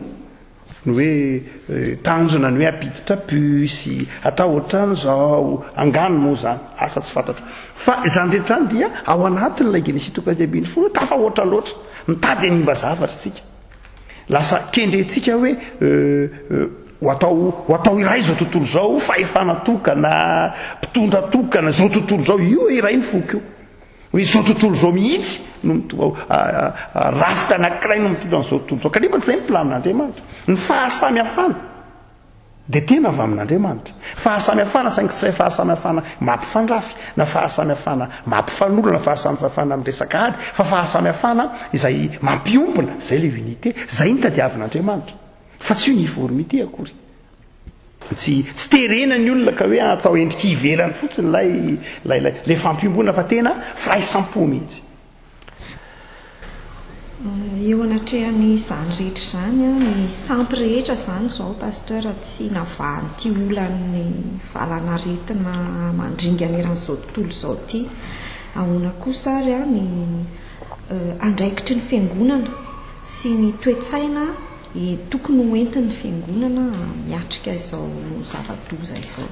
ny hoe tanjona ny hoe hampiditra puce, atao ohatran'izao, angano moa izany, asa tsy fantatro. Fa izany rehetra izany dia ao anatin'ilay Genesisy toko 11 hoe tafahoatra loatra, mitady hanimba zavatra isika. Lasa kendrentsika hoe ho atao ho atao iray izao tontolo izao, fahefana tokana, mpitondra tokana, izao tontolo izao, io iray ny foko io. Hoe izao tontolo izao mihitsy no rafitra anankiray no mitondra an'izao tontolo izao. Kanefa tsy izay ny planin'Andriamanitra. Ny fahasamihafana dia tena avy amin'Andriamanitra. Fahasamihafana saingy tsy ilay fahasamihafana mampifandrafy na fahasamihafana mampifanolo na fahasamihafana amin'ny resaka ady fa fahasamihafana izay mampiombona, izay ilay unité, izay no tadiavin'Andriamanitra. Fa tsy uniformité akory. Tsy tsy terena ny olona ka hoe atao endrika ivelany fotsiny ilay ilay ilay ilay fampiombonana fa tena firaisam-po mihitsy. Eo anatrehan'izany rehetra izany, ny sampy rehetra izany izao Pasteur tsy navahan'ity olan'ny valan'aretina mandringana eran'izao tontolo izao ity. Ahoana kosa ary ny andraikitry ny fiangonana sy ny toe-tsaina Tokony ho entin'ny Fiangonana miatrika izao zava-doza izao.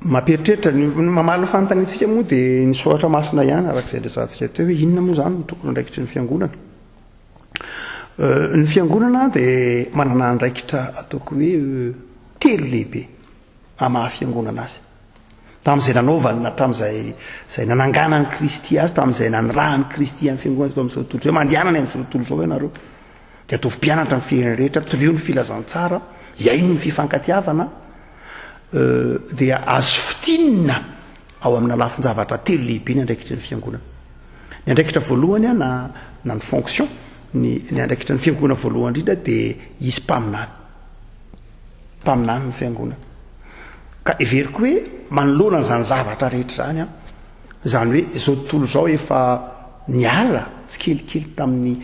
Mampieritreritra, ny mamaly ny fanontaniantsika moa dia ny soratra masina ihany araka izay resahantsika teo hoe inona moa izany no tokony andraikitry ny Fiangonana. Ny Fiangonana dia manana andraikitra ataoko hoe telo lehibe. amin'ny maha fiangonana azy. Tamin'izay nanaovany na tamin'izay izay nananganan'i Kristy azy, tamin'izay nanirahan'i Kristy an'ny fiangonana teto amin'izao tontolo izao, mandehana any amin'izao tontolo izao ianareo. Dia ataovy mpianatra ny firenena rehetra, torio ny filazantsara, iaino ny fifankatiavana, dia azo fintinina ao amina lafin-javatra telo lehibe ny andraikitry ny fiangonana. Ny andraikitra voalohany na na ny fonction, ny ny andraikitry ny fiangonana voalohany indrindra dia izy mpaminany. Mpaminany ny fiangonana. Ka heveriko hoe manoloana an'izany zavatra rehetra izany an, izany hoe izao tontolo izao efa niala tsikelikely tamin'ny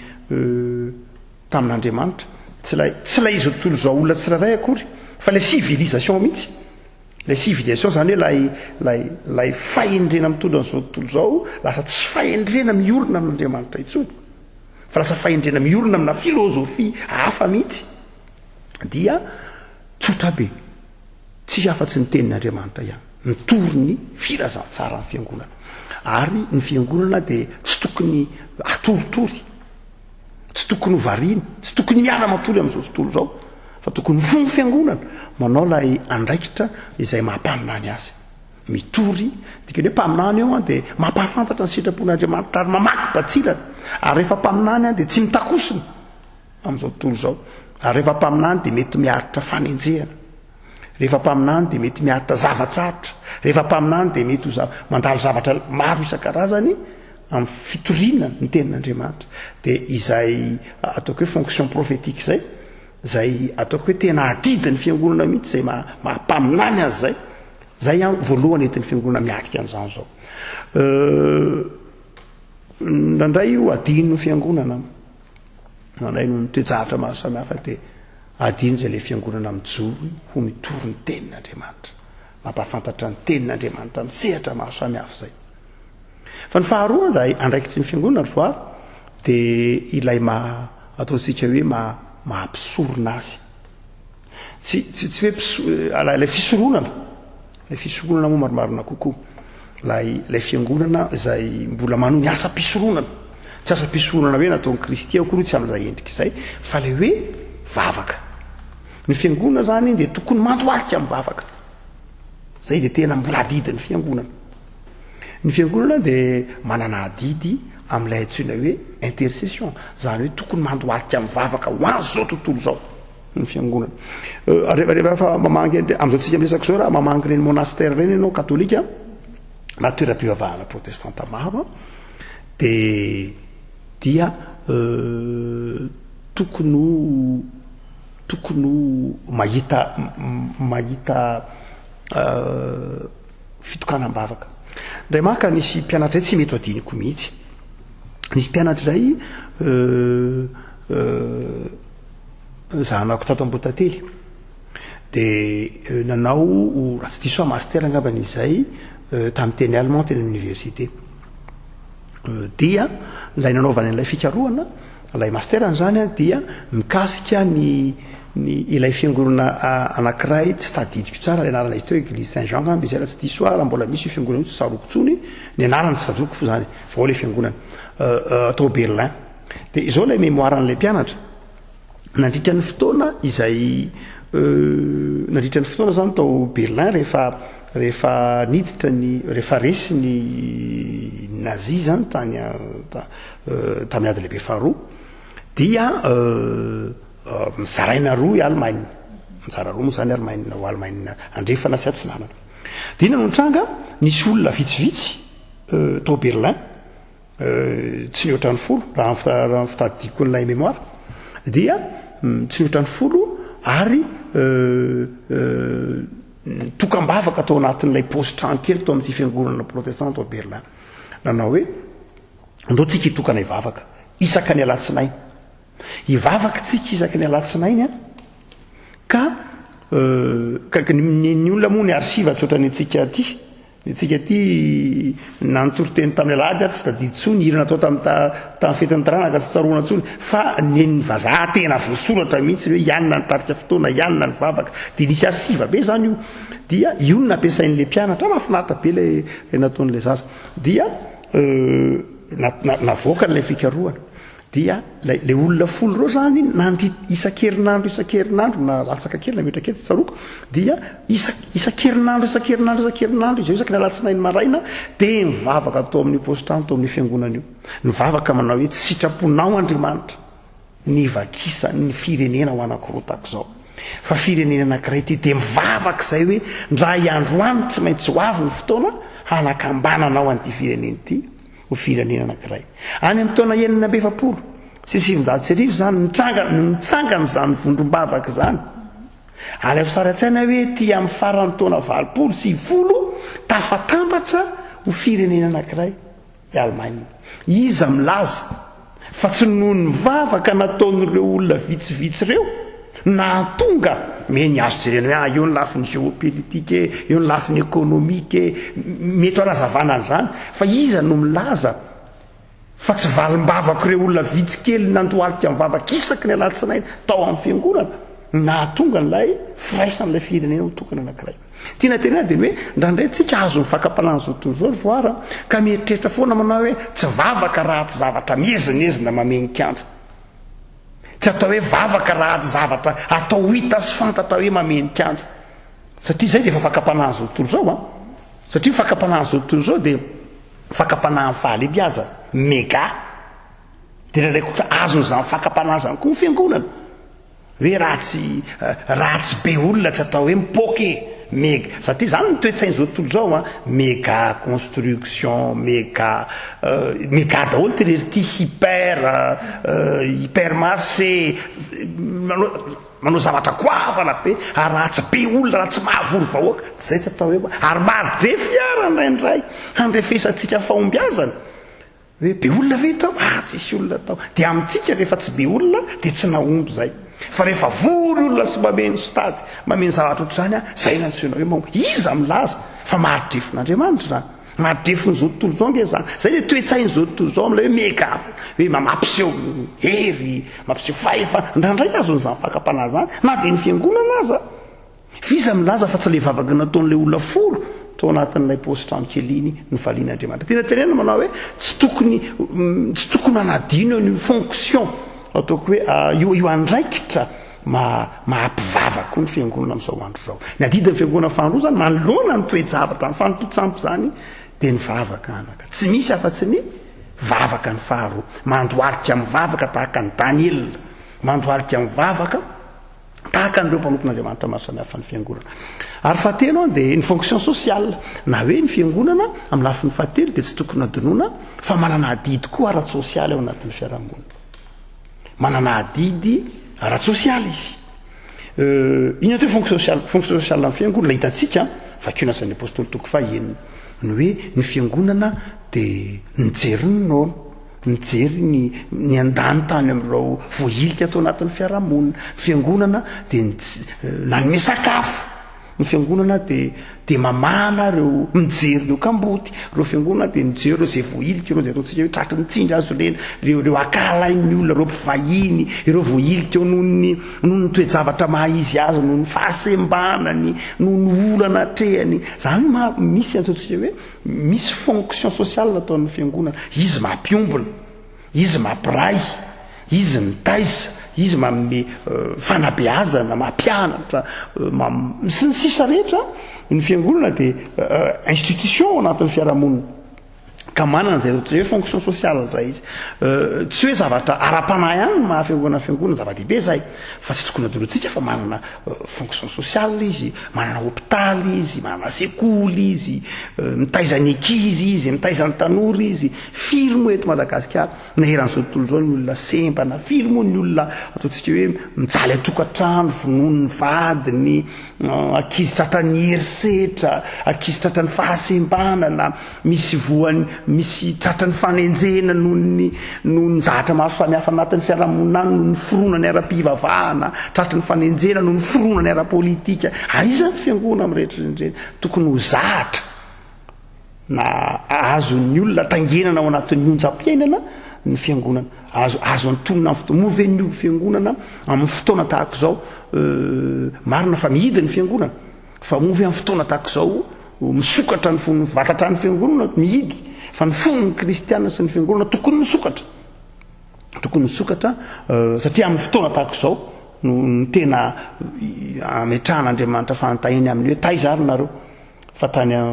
tamin'Andriamanitra, tsy ilay tsy ilay izao tontolo izao olona tsirairay akory fa ilay civilisation mihitsy, ilay civilisation izany hoe ilay ilay ilay fahendrena mitondra an'izao tontolo izao lasa tsy fahendrena miorina amin'Andriamanitra intsony fa lasa fahendrena miorina amina filozofia hafa mihitsy dia tsotra be. Tsisy afa-tsy ny Tenin'Andriamanitra ihany mitory ny filazantsara ny fiangonana. Ary ny fiangonana dia tsy tokony hatoritory, tsy tokony ho variana, tsy tokony miara-matory amin'izao tontolo izao, fa tokony ho ny fiangonana manao ilay andraikitra izay maha mpaminany azy. Mitory, dikany hoe mpaminany eo dia mampahafantatra ny sitrapon'Andriamanitra ary mamaky batsilana. Ary rehefa mpaminany dia tsy mitakosina amin'izao tontolo izao. Ary rehefa mpaminany dia mety miaritra fanenjehana. Rehefa mpaminany dia mety miaritra zava-tsarotra. Rehefa mpaminany dia mety ho mandalo zavatra maro isan-karazany amin'ny fitoriana ny tenin'Andriamanitra. Dia izay ataoko hoe fonction prophétique izay, izay ataoko hoe tena adidin'ny fiangonana mihitsy izay maha mpaminany azy izay. Izay an voalohany entin'ny fiangonana miatrika an'izany izao. Indraindray io adinon'ny fiangonana. Indraindray noho ny toe-javatra maro samihafa dia Adino izay ilay fiangonana mijoro ho mitory ny tenin'Andriamanitra, mampahafantatra ny tenin'Andriamanitra amin'ny sehatra maro samihafa izay. Fa ny faharoa izay andraikitry ny fiangonana ry voary dia ilay maha ataontsika hoe maha maha mpisorona azy. Tsy tsy tsy hoe mpiso ilay fisoronana. Ilay fisoronana moa marimarina kokoa. Ilay ilay fiangonana izay mbola manohy ny asam-pisoronana. Tsy asam-pisoronana hoe nataon'i Kristy akory io tsy amin'izay endrika izay, fa ilay hoe vavaka. Ny fiangonana izany dia tokony mandohalika mivavaka. Izay dia tena mbola adidin'ny fiangonana. Ny fiangonana dia manana adidy amin'ilay antsoina hoe intercession, izany hoe tokony mandohalika mivavaka ho an'izao tontolo izao. ny fiangonana. Rehefa rehefa mamangy amin'izao tsika miresaka izao raha mamangy ireny monastère ireny ianao katolika na toeram-pivavahana protestanta maro dia dia tokony ho tokony ho mahita mahita fitokanam-bavaka. Indray maka nisy mpianatra iray tsy mety ho adinoko mihitsy. Nisy mpianatra iray Zanako tato Ambohitately dia nanao, raha tsy diso aho, master angambany izay tamin'ny teny allemand teny amin'ny université. Dia ilay nanaovany an'ilay fikarohana, ilay master-ny izany dia mikasika ny ny ilay fiangonana anankiray tsy tadidiko tsara ilay anarana izy teo, Eglise Saint Jean angamba izay raha tsy diso aho, raha mbola misy io fiangonana io tsy tsaroako intsony, ny anarany tsy tadidiko fo izany, fa ao ilay fiangonana tao Berlin. Dia izao ilay mémoire an'ilay mpianatra, nandritra ny fotoana izay nandritra ny fotoana izany tao Berlin rehefa rehefa niditra ny rehefa resy ny nazi izany tany tamin'ny ady lehibe faharoa dia nozaraina roa i Allemagne, nizara roa moa izany Allemagne ho Allemagne andrefana sy atsinanana. Dia inona no nitranga? Nisy olona vitsivitsy tao Berlin Tsy mihoatra ny folo, raha ny fitadidiako an'ilay mémoire, dia tsy mihoatra ny folo ary nitokam-bavaka tao anatin'ilay paosy trano kely tao amin'ity fiangonana protestanta ao Berlin. Nanao hoe, andao tsika hitokana hivavaka isaka ny alatsinainy. Hivavaka tsika isaky ny alatsinainy an, ka ka ny olona moa ny archive tsy ohatran'ny antsika aty. Ny antsika aty na ny toriteny tamin'ny alahady ary tsy tadidy intsony, hira natao tamin'ny tamin'ny fetin'ny taranaka tsy tsaroana intsony, fa nen'ny vazaha tena voasoratra mihitsy hoe ianona nitarika fotoana, ianona nivavaka, dia nisy archive be izany io, dia io no nampiasain'ilay mpianatra, mahafinaritra be ilay ilay nataon'ilay zaza, dia navoakany ilay fikarohana. Dia ilay ilay olona folo ireo izany nandri isan-kerinandro isan-kerinandro na latsaka kely na mihoatra kely tsy tsaroako dia isa isan-kerinandro isan-kerinandro isan-kerinandro izy eo isaky ny alatsinainy maraina dia mivavaka tao amin'io paosy-trano tao amin'io fiangonana io. Nivavaka manao hoe tsy sitraponao Andriamanitra ny hivakisan'ny firenena ho anankiroa tahaka izao. Fa firenena anankiray ity dia mivavaka izay hoe ndray androany tsy maintsy ho avy ny fotoana hanakambananao an'ity firenena ity. ho firenena anankiray. Any amin'ny taona 1946 izany nitranga, nitsangana izany vondrom-bavaka izany. Alaivo sary an-tsaina hoe ety amin'ny faran'ny taona 80, 90, tafatambatra ho firenena anankiray i Alemaina. Iza milaza fa tsy noho ny vavaka nataon'ireo olona vitsivitsy ireo no nahatonga, eny azo jerena hoe ah eo ny lafiny géopolitique e, eo ny lafiny économique e, mety ho anazavana an'izany, fa iza no milaza fa tsy valim-bavako ireo olona vitsy kely nandohalika mivavaka isaky ny alatsinainy tao amin'ny fiangonana no nahatonga an'ilay firaisan'ilay firenena ho tokana anankiray. Tiana tenena dia ny hoe indraindray tsika azon'ny fakam-panahin'izao tontolo izao ry voara ka mieritreritra foana manao hoe tsy vavaka raha tsy zavatra miezinezina mameno kianja. Tsy atao hoe vavaka raha tsy zavatra atao hita sy fantatra hoe mameno kianja. Satria izay dia efa fakam-panahin'izao tontolo izao an. Satria ny fakam-panahin'izao tontolo izao dia fakam-panahin'ny fahalebiazana, mega. Dia indraindray koa azon'izany fakam-panahy izany koa ny fiangonana. Hoe raha tsy raha tsy be olona tsy atao hoe mipoaka e! Mega, satria izany ny toe-tsain'izao tontolo izao an, mega construction, mega mega daholo ity rery ity, hyper, hypermarché, manao manao zavatra goavana be, ary raha tsy be olona, raha tsy mahavory vahoaka, tsy izay tsy atao hoe, ary mari-drefy ara indraindray handrefesantsika fahombiazana. Hoe be olona ve tao? Ah tsisy olona tao. Dia amintsika rehefa tsy be olona dia tsy nahomby izay. Fa rehefa vory olona sy mameno stade, mameno zavatra ohatr'izany an, izay no antsoina hoe mahomby. Iza milaza fa mari-drefin'Andriamanitra izany? Mari-drefin'izao tontolo izao ange izany. Izay ilay toe-tsain'izao tontolo izao amin'ilay hoe mega, hoe mampiseho hery, mampiseho fahefana. Indraindray azon'izany fakam-panahy izany, na dia ny fiangonana aza. F'iza milaza fa tsy ilay vavaka nataon'ilay olona folo tao anatin'ilay paosy trano kely iny no valian'Andriamanitra? Tena tenenina manao hoe tsy tokony tsy tokony hanadino an'io fonction ataoko hoe io io andraikitra maha maha mpivavaka koa ny fiangonana amin'izao andro izao. Ny adidin'ny fiangonana faharoa izany manoloana ny toe-javatra ny fanompoan-tsampy izany dia ny vavaka anaka. Tsy misy afa-tsy ny vavaka ny faharoa. Mandohalika mivavaka tahaka an'i Daniela. Mandohalika mivavaka Tahaka an'ireo mpanompon'Andriamanitra maro samihafa ny fiangonana. Ary fahatelo dia ny fonction sociale, na hoe ny fiangonana amin'ny lafiny fahatelo dia tsy tokony hadinoina fa manana adidy koa ara-tsosialy ao anatin'ny fiarahamonina. Manana adidy ara-tsosialy izy. Inona atao hoe fonction sociale? Fonction sociale amin'ny fiangonana hitantsika, vakio ny Asan'ny Apostoly toko fahenina, ny hoe ny fiangonana dia nijery ny noana. Nijery ny niandany tany amin'ireo voahilika tao anatin'ny fiarahamonina. Ny fiangonana dia nanome sakafo. Ny fiangonana dia dia mamahana ireo mijery ireo kamboty. Ireo fiangonana dia mijery ireo izay voahilika, ireo izay ataontsika hoe tratry ny tsindry hazo lena, ireo ireo ankahalain'ny olona, ireo mpivahiny, ireo voahilika eo noho ny noho ny toe-javatra maha izy azy, noho ny fahasembanany, noho ny olana atrehany. Izany maha misy ataontsika hoe Misy fonction sociale ataon'ny fiangonana, izy mampiombona, izy mampiray, izy mitaiza, izy manome fanabeazana, mampianatra, sy ny sisa rehetra, ny fiangonana dia institution ao anatin'ny fiarahamonina ka manana izay ohatran'ny hoe fonction sociale izay izy. Tsy hoe zavatra ara-panahy ihany ny maha fiangonana fiangonana, zava-dehibe izay, fa tsy tokony hadinointsika fa manana fonction sociale izy, manana hopitaly izy, manana sekoly izy, mitaiza ny ankizy izy, mitaiza ny tanora izy. Firy moa eto Madagasikara na eran'izao tontolo izao ny olona sembana, firy moa ny olona ataontsika hoe mijaly an-tokantrano, vonoin'ny vadiny, ankizy tratran'ny herisetra, ankizy tratran'ny fahasembanana. Misy voany, misy tratran'ny fanenjehena noho ny noho ny zavatra maro samihafa anatin'ny fiarahamonina any, noho ny fironany ara-pivavahana, tratry ny fanenjehena noho ny fironany ara-politika. Aiza ny fiangonana amin'ny rehetra ireny ireny? Tokony ho zatra na azon'ny olona taingenana ao anatin'ny onjam-piainana ny fiangonana. Azo azo antonona amin'ny fotoana. Moa ve ny fiangonana amin'ny fotoana tahaka izao marina fa mihidy ny fiangonana? Fa moa ve amin'ny fotoana tahaka izao misokatra ny fon'ny vata-trano fiangonana mihidy fa ny fon'ny kristiana sy ny fiangonana tokony misokatra. Tokony misokatra satria amin'ny fotoana tahaka izao no no tena ametrahan'Andriamanitra fanontaniana amin'ny hoe taiza ary nareo fa tany ny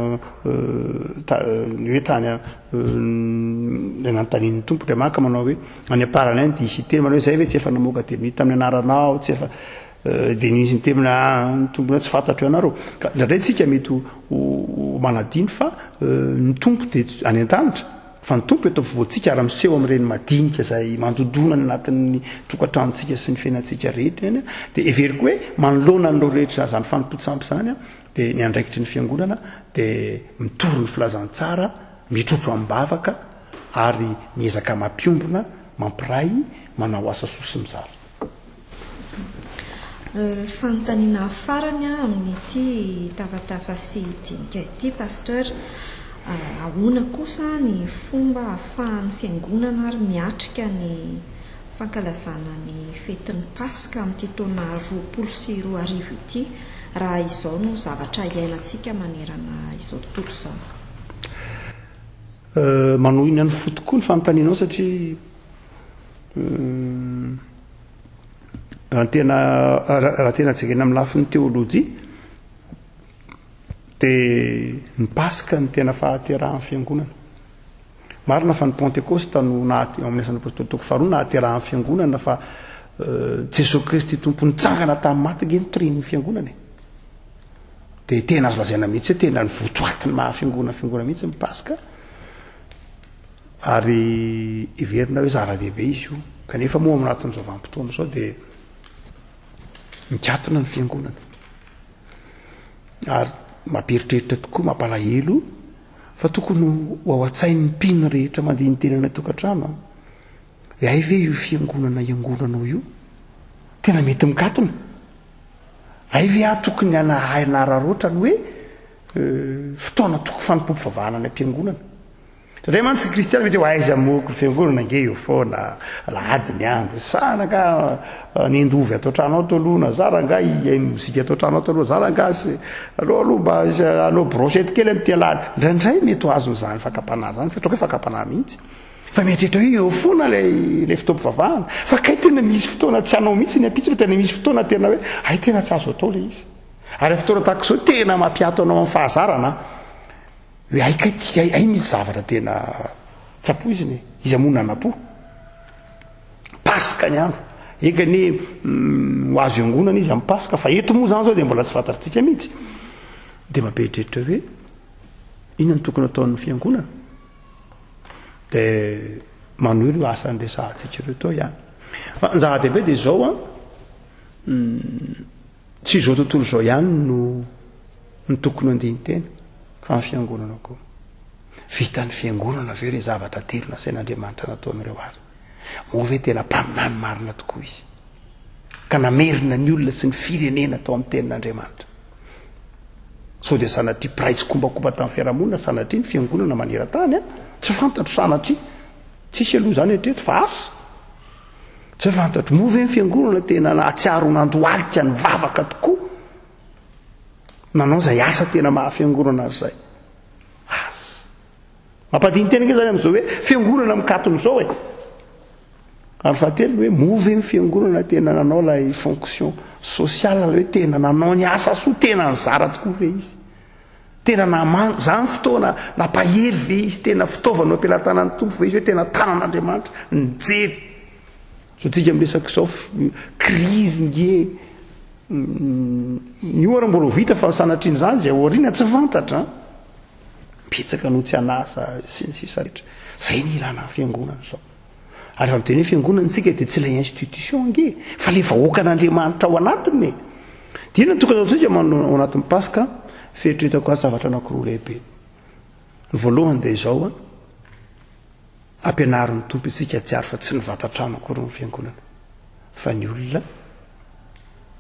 hoe tany ilay nanontanian'ny Tompo Andriamanitra manao hoe any am-parany any dia hisy hiteny manao hoe zay ve tsy efa namoaka demonia tamin'ny anaranao tsy efa Dia nisy niteny hoe, Ah, ny Tompo tsy fantatro ianareo. Ka indraindray tsika mety ho manadino fa ny Tompo dia any an-danitra. Fa ny Tompo eto afovoantsika ary miseho amin'ireny madinika izay mandodona any anatin'ny tokantranontsika sy ny fiainantsika rehetra ireny, dia heveriko hoe manoloana an'ireo rehetra izany fanompoan-tsampy izany, dia ny andraikitry ny Fiangonana dia mitory ny filazantsara, mitrotro amim-bavaka ary miezaka mampiombona, mampiray, manao asa soa sy mizara. Fanontaniana farany amin'ity tafatafa sy dinika ity Pasteur, ahoana kosa ny fomba ahafahan'ny Fiangonana ary miatrika ny fankalazana ny fetin'ny Paska amin'ity taona 2020 ity raha izao no zavatra iainantsika manerana izao tontolo izao? Manohina ny fo tokoa ny fanontanianao satria Raha ny tena raha tena jerena amin'ny lafiny teolojia dia ny Paska no tena fahaterahan'ny fiangonana. Marina fa ny Pentekosta no naha ao amin'ny asan'ny Apostoly toko faharoa nahaterahan'ny fiangonana fa Jesoa Kristy Tompo nitsangana tamin'ny maty nge no torian'ny fiangonana e. Dia tena azo lazaina mihitsy hoe tena ny votoatin'ny maha fiangonana fiangonana mihitsy ny Paska. Ary heverina hoe zava-dehibe izy io. Kanefa moa ao anatin'izao vanim-potoana izao dia mikatona ny fiangonana. Ary mampieritreritra tokoa, mampalahelo fa tokony ho ao an-tsain'ny mpino rehetra mandini-tena any an-tokantrano an. Hoe hay ve io fiangonana iangonanao io tena mety mikatona? Hay ve aho tokony hanararaotra ny hoe fotoana toko fanompoam-pivavahana any am-piangonana? Indraindray mantsy ny kristiana mety hoe aiza moa ko fiangonana ange eo foana, alahady ny andro, za rangaha hanendy ovy ato an-trano ato aloha na za rangaha hihaino mozika ato an-trano ato aloha, za rangaha sy aleo aloha mba hanao brochette kely amin'ity alahady. Indraindray mety ho azon'izany fakam-panahy izany, tsy ataoko hoe fakam-panahy mihitsy, fa mieritreritra hoe eo foana ilay ilay fotoam-pivavahana, fa kay tena misy fotoana tsy hanao mihitsy ny ampitso fa tena misy fotoana tena hoe hay tena tsy azo atao ilay izy. Ary fotoana tahaka izao tena mampiato anao amin'ny fahazarana an. Hoe hay kay ty, hay, hay misy zavatra tena tsy ampoizina e. Iza moa nanam-po? Paska ny andro. Enga anie mm, ho azo iangonana izy amin'ny Paska, fa eto moa izany izao dia mbola tsy fantatsika mihitsy. Dia mampieritreritra hoe inona no tokony ataon'ny fiangonana? Dia manohy ireo asa niresahantsika ireo teo ihany. Fa ny zava-dehibe dia izao an, mm, Tsy izao tontolo izao ihany no no tokony handini-tena fa ny fiangonana koa. Vitan'ny fiangonana ve ireo zavatra telo nasain'Andriamanitra nataony ireo ary moa ve tena mpaminany marina tokoa izy ka namerina ny olona sy ny firenena tao amin'ny tenin'Andriamanitra? Sao dia sanatria mpiray tsikombakomba tamin'ny fiarahamonina sanatria ny fiangonana maneran-tany an? Tsy fantatro sanatria. Tsisy aloha izany hatreto fa asa. Tsy fantatro, moa ve ny fiangonana tena nahatsiaro ho nandohalika nivavaka tokoa nanao izay asa tena maha fiangonana azy izay? Asa. Mampadini-tena ange izany amin'izao hoe fiangonana mikatona izao e. Ary fahatelo hoe moa ve ny fiangonana tena nanao ilay fonction sociale, ilay hoe tena nanao ny asa soa, tena nizara tokoa ve izy? Tena naman, zany fotoana nampahery ve izy, tena fitaovana eo am-pelatanan'ny Tompo ve izy, hoe tena tanan'Andriamanitra nijery. Zao tsika miresaka izao, crise nge, ny ohatra mbola ho vita fa sanatrian'izany izay aoriana tsy fantatra an. Betsaka no tsy an'asa sy ny sisa rehetra. Zay ny ilana ny fiangonana izao. Ary rehefa miteny hoe fiangonana isika dia tsy ilay institution ange fa ilay vahoakan'Andriamanitra ao anatiny e. Dia inona no tokony ataontsika manoloana ao anatin'ny Paska? Fieritreretako azy zavatra anankiroa lehibe. Ny voalohany dia izao an, ampianarin'ny Tompo isika hatsiaro fa tsy ny vatan-trano akory ny fiangonana fa ny olona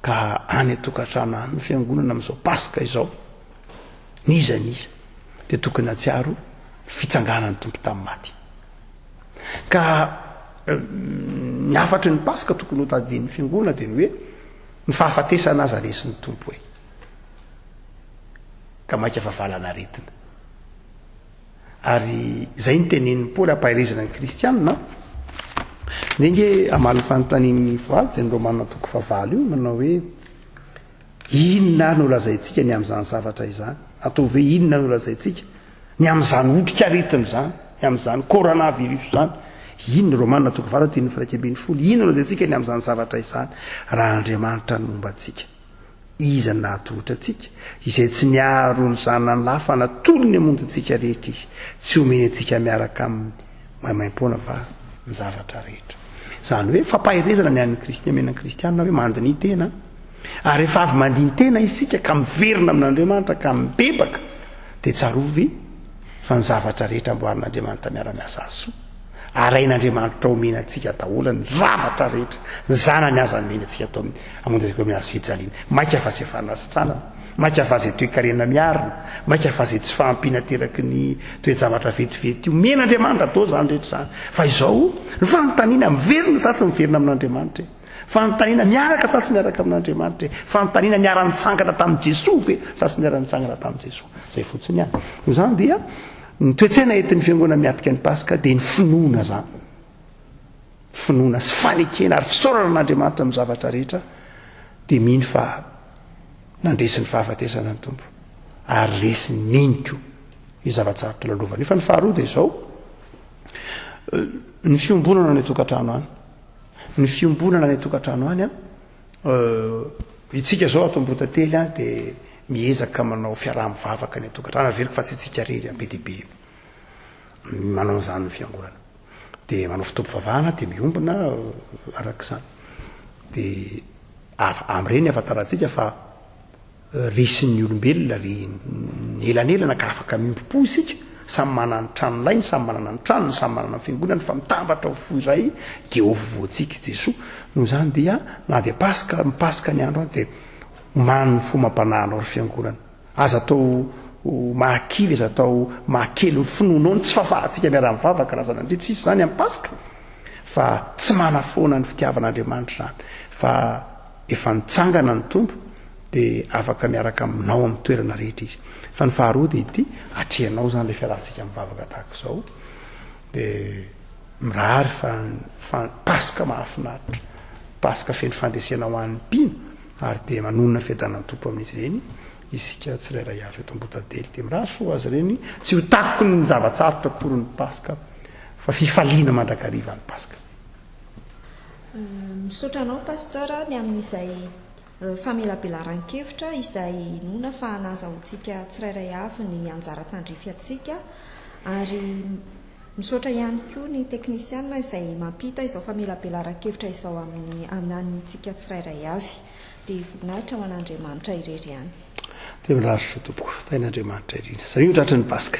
ka any an-tokantrano any ny fiangonana amin'izao Paska izao. N'iza n'iza dia tokony hatsiaro ny fitsanganan'ny Tompo tamin'ny maty. Ka ny hafatry ny Paska tokony ho tadidian'ny Fiangonana dia ny hoe ny fahafatesana aza resin'ny Tompo e. Ka mainka fa valan'aretina. Ary izay ny tenenin'i Paoly ampaherezana ny Kristianina. Ndeha nge hamaly ny fanontanian'ny voaly dia ny Romana toko fahavalo io manao hoe inona ary no lazaintsika ny amin'izany zavatra izany? Ataovy hoe inona no lazaintsika? Ny amin'izany otrikaretina izany, ny amin'izany coronavirus izany, inona, Romana toko valo andininy faha-11, inona no lazaintsika ny amin'izany zavatra izany, raha Andriamanitra no momba antsika? Iza no nahatohitra antsika? Izay tsy niaro ny Zanany lahy fa natolony hamonjy antsika rehetra Izy. Tsy homeny antsika miaraka aminy maimaimpoana va ny zavatra rehetra? Izany hoe fampaherezana ny an'ny Kristy omena ny kristiana hoe mandiniha tena. Ary rehefa avy mandini-tena isika ka miverina amin'Andriamanitra ka mibebaka dia tsarovy fa ny zavatra rehetra amboarin'Andriamanitra miara-miasa hahasoa. Arahin'Andriamanitra omena antsika daholo ny zavatra rehetra, ny zanany aza nomeny antsika tao amin'ny hamonjy antsika amin'ny hazo fijaliana. Maika fa izay fanasitranana, maika fa izay toe-karena miarina, maika fa izay tsy fahampiana ateraky ny toe-javatra vetivety. Omen'Andriamanitra daholo izany rehetra izany. Fa izao, ny fanontaniana, miverina sa tsy miverina amin'Andriamanitra e? Fanontaniana, miaraka sa tsy miaraka amin'Andriamanitra e? Fanontaniana, niara-nitsangana tamin'i Jesoa ve sa tsy niara-nitsangana tamin'i Jesoa? Izay fotsiny ihany. Noho izany dia ny toe-tsaina entin'ny fiangonana miatrika ny Paska dia ny finoana izany. Finoana sy fanekena ary fisaorana an'Andriamanitra amin'ny zavatra rehetra dia mino fa nandresy ny fahafatesana ny Tompo ary resy nino koa io zava-tsarotra lalovana io. Fa ny faharoa dia izao, ny fiombonana any an-tokantrano any. Ny fiombonana any an-tokantrano any an, itsika izao ato Ambohitately an dia miezaka manao fiaraha-mivavaka any an-tokantrano, averiko fa tsy itsika irery an, be dia be manao an'izany ny fiangonana. Dia manao fotoam-pivavahana dia miombona araka izany. Dia amin'ireny ahafantarantsika fa Resin'ny olombelona ry ny elanelana ka afaka miombom-po isika, samy manana ny tranolainy, samy manana ny tranony, samy manana ny fiangonany fa mitambatra ho fo iray dia eo afovoantsika i Jesoa. Noho izany dia na dia Paska, mipaska ny andro dia omano ny fo amam-panahinao ry fiangonana. Aza atao mahakivy, aza atao mahakely ny finoanao ny tsy fahafahantsika miara-mivavaka raha sanatria tsisy izany amin'ny Paska fa tsy manafoana ny fitiavan'Andriamanitra izany fa Efa nitsangana ny Tompo dia afaka miaraka aminao amin'ny toerana rehetra Izy. Fa ny faharoa dia ity, atrehanao izany ilay fiarahantsika mivavaka tahaka izao, dia mirary fa fa Paska mahafinaritra, Paska feno fandresena ho an'ny mpino, ary dia manonona ny fiadanan'ny Tompo amin'izy ireny isika tsirairay avy eto Ambohitantely. Dia mirary soa ho azy ireny, tsy ho takon'ny zava-tsarotra akory ny Paska, fa fifaliana mandrakariva ny Paska. Misaotra anao Pasteur ny amin'izay famelabelaran-kevitra izay inoana fa nazahoantsika tsirairay avy ny anjara tandrify antsika ary misaotra ihany koa ny teknisiana izay mampita izao famelabelaran-kevitra izao amin'ny amintsika tsirairay avy. Dia voninahitra ho an'Andriamanitra irery ihany. Dia mirary soa tompoko. Tahin'Andriamanitra indrindra. Samia ho tratry ny Paska.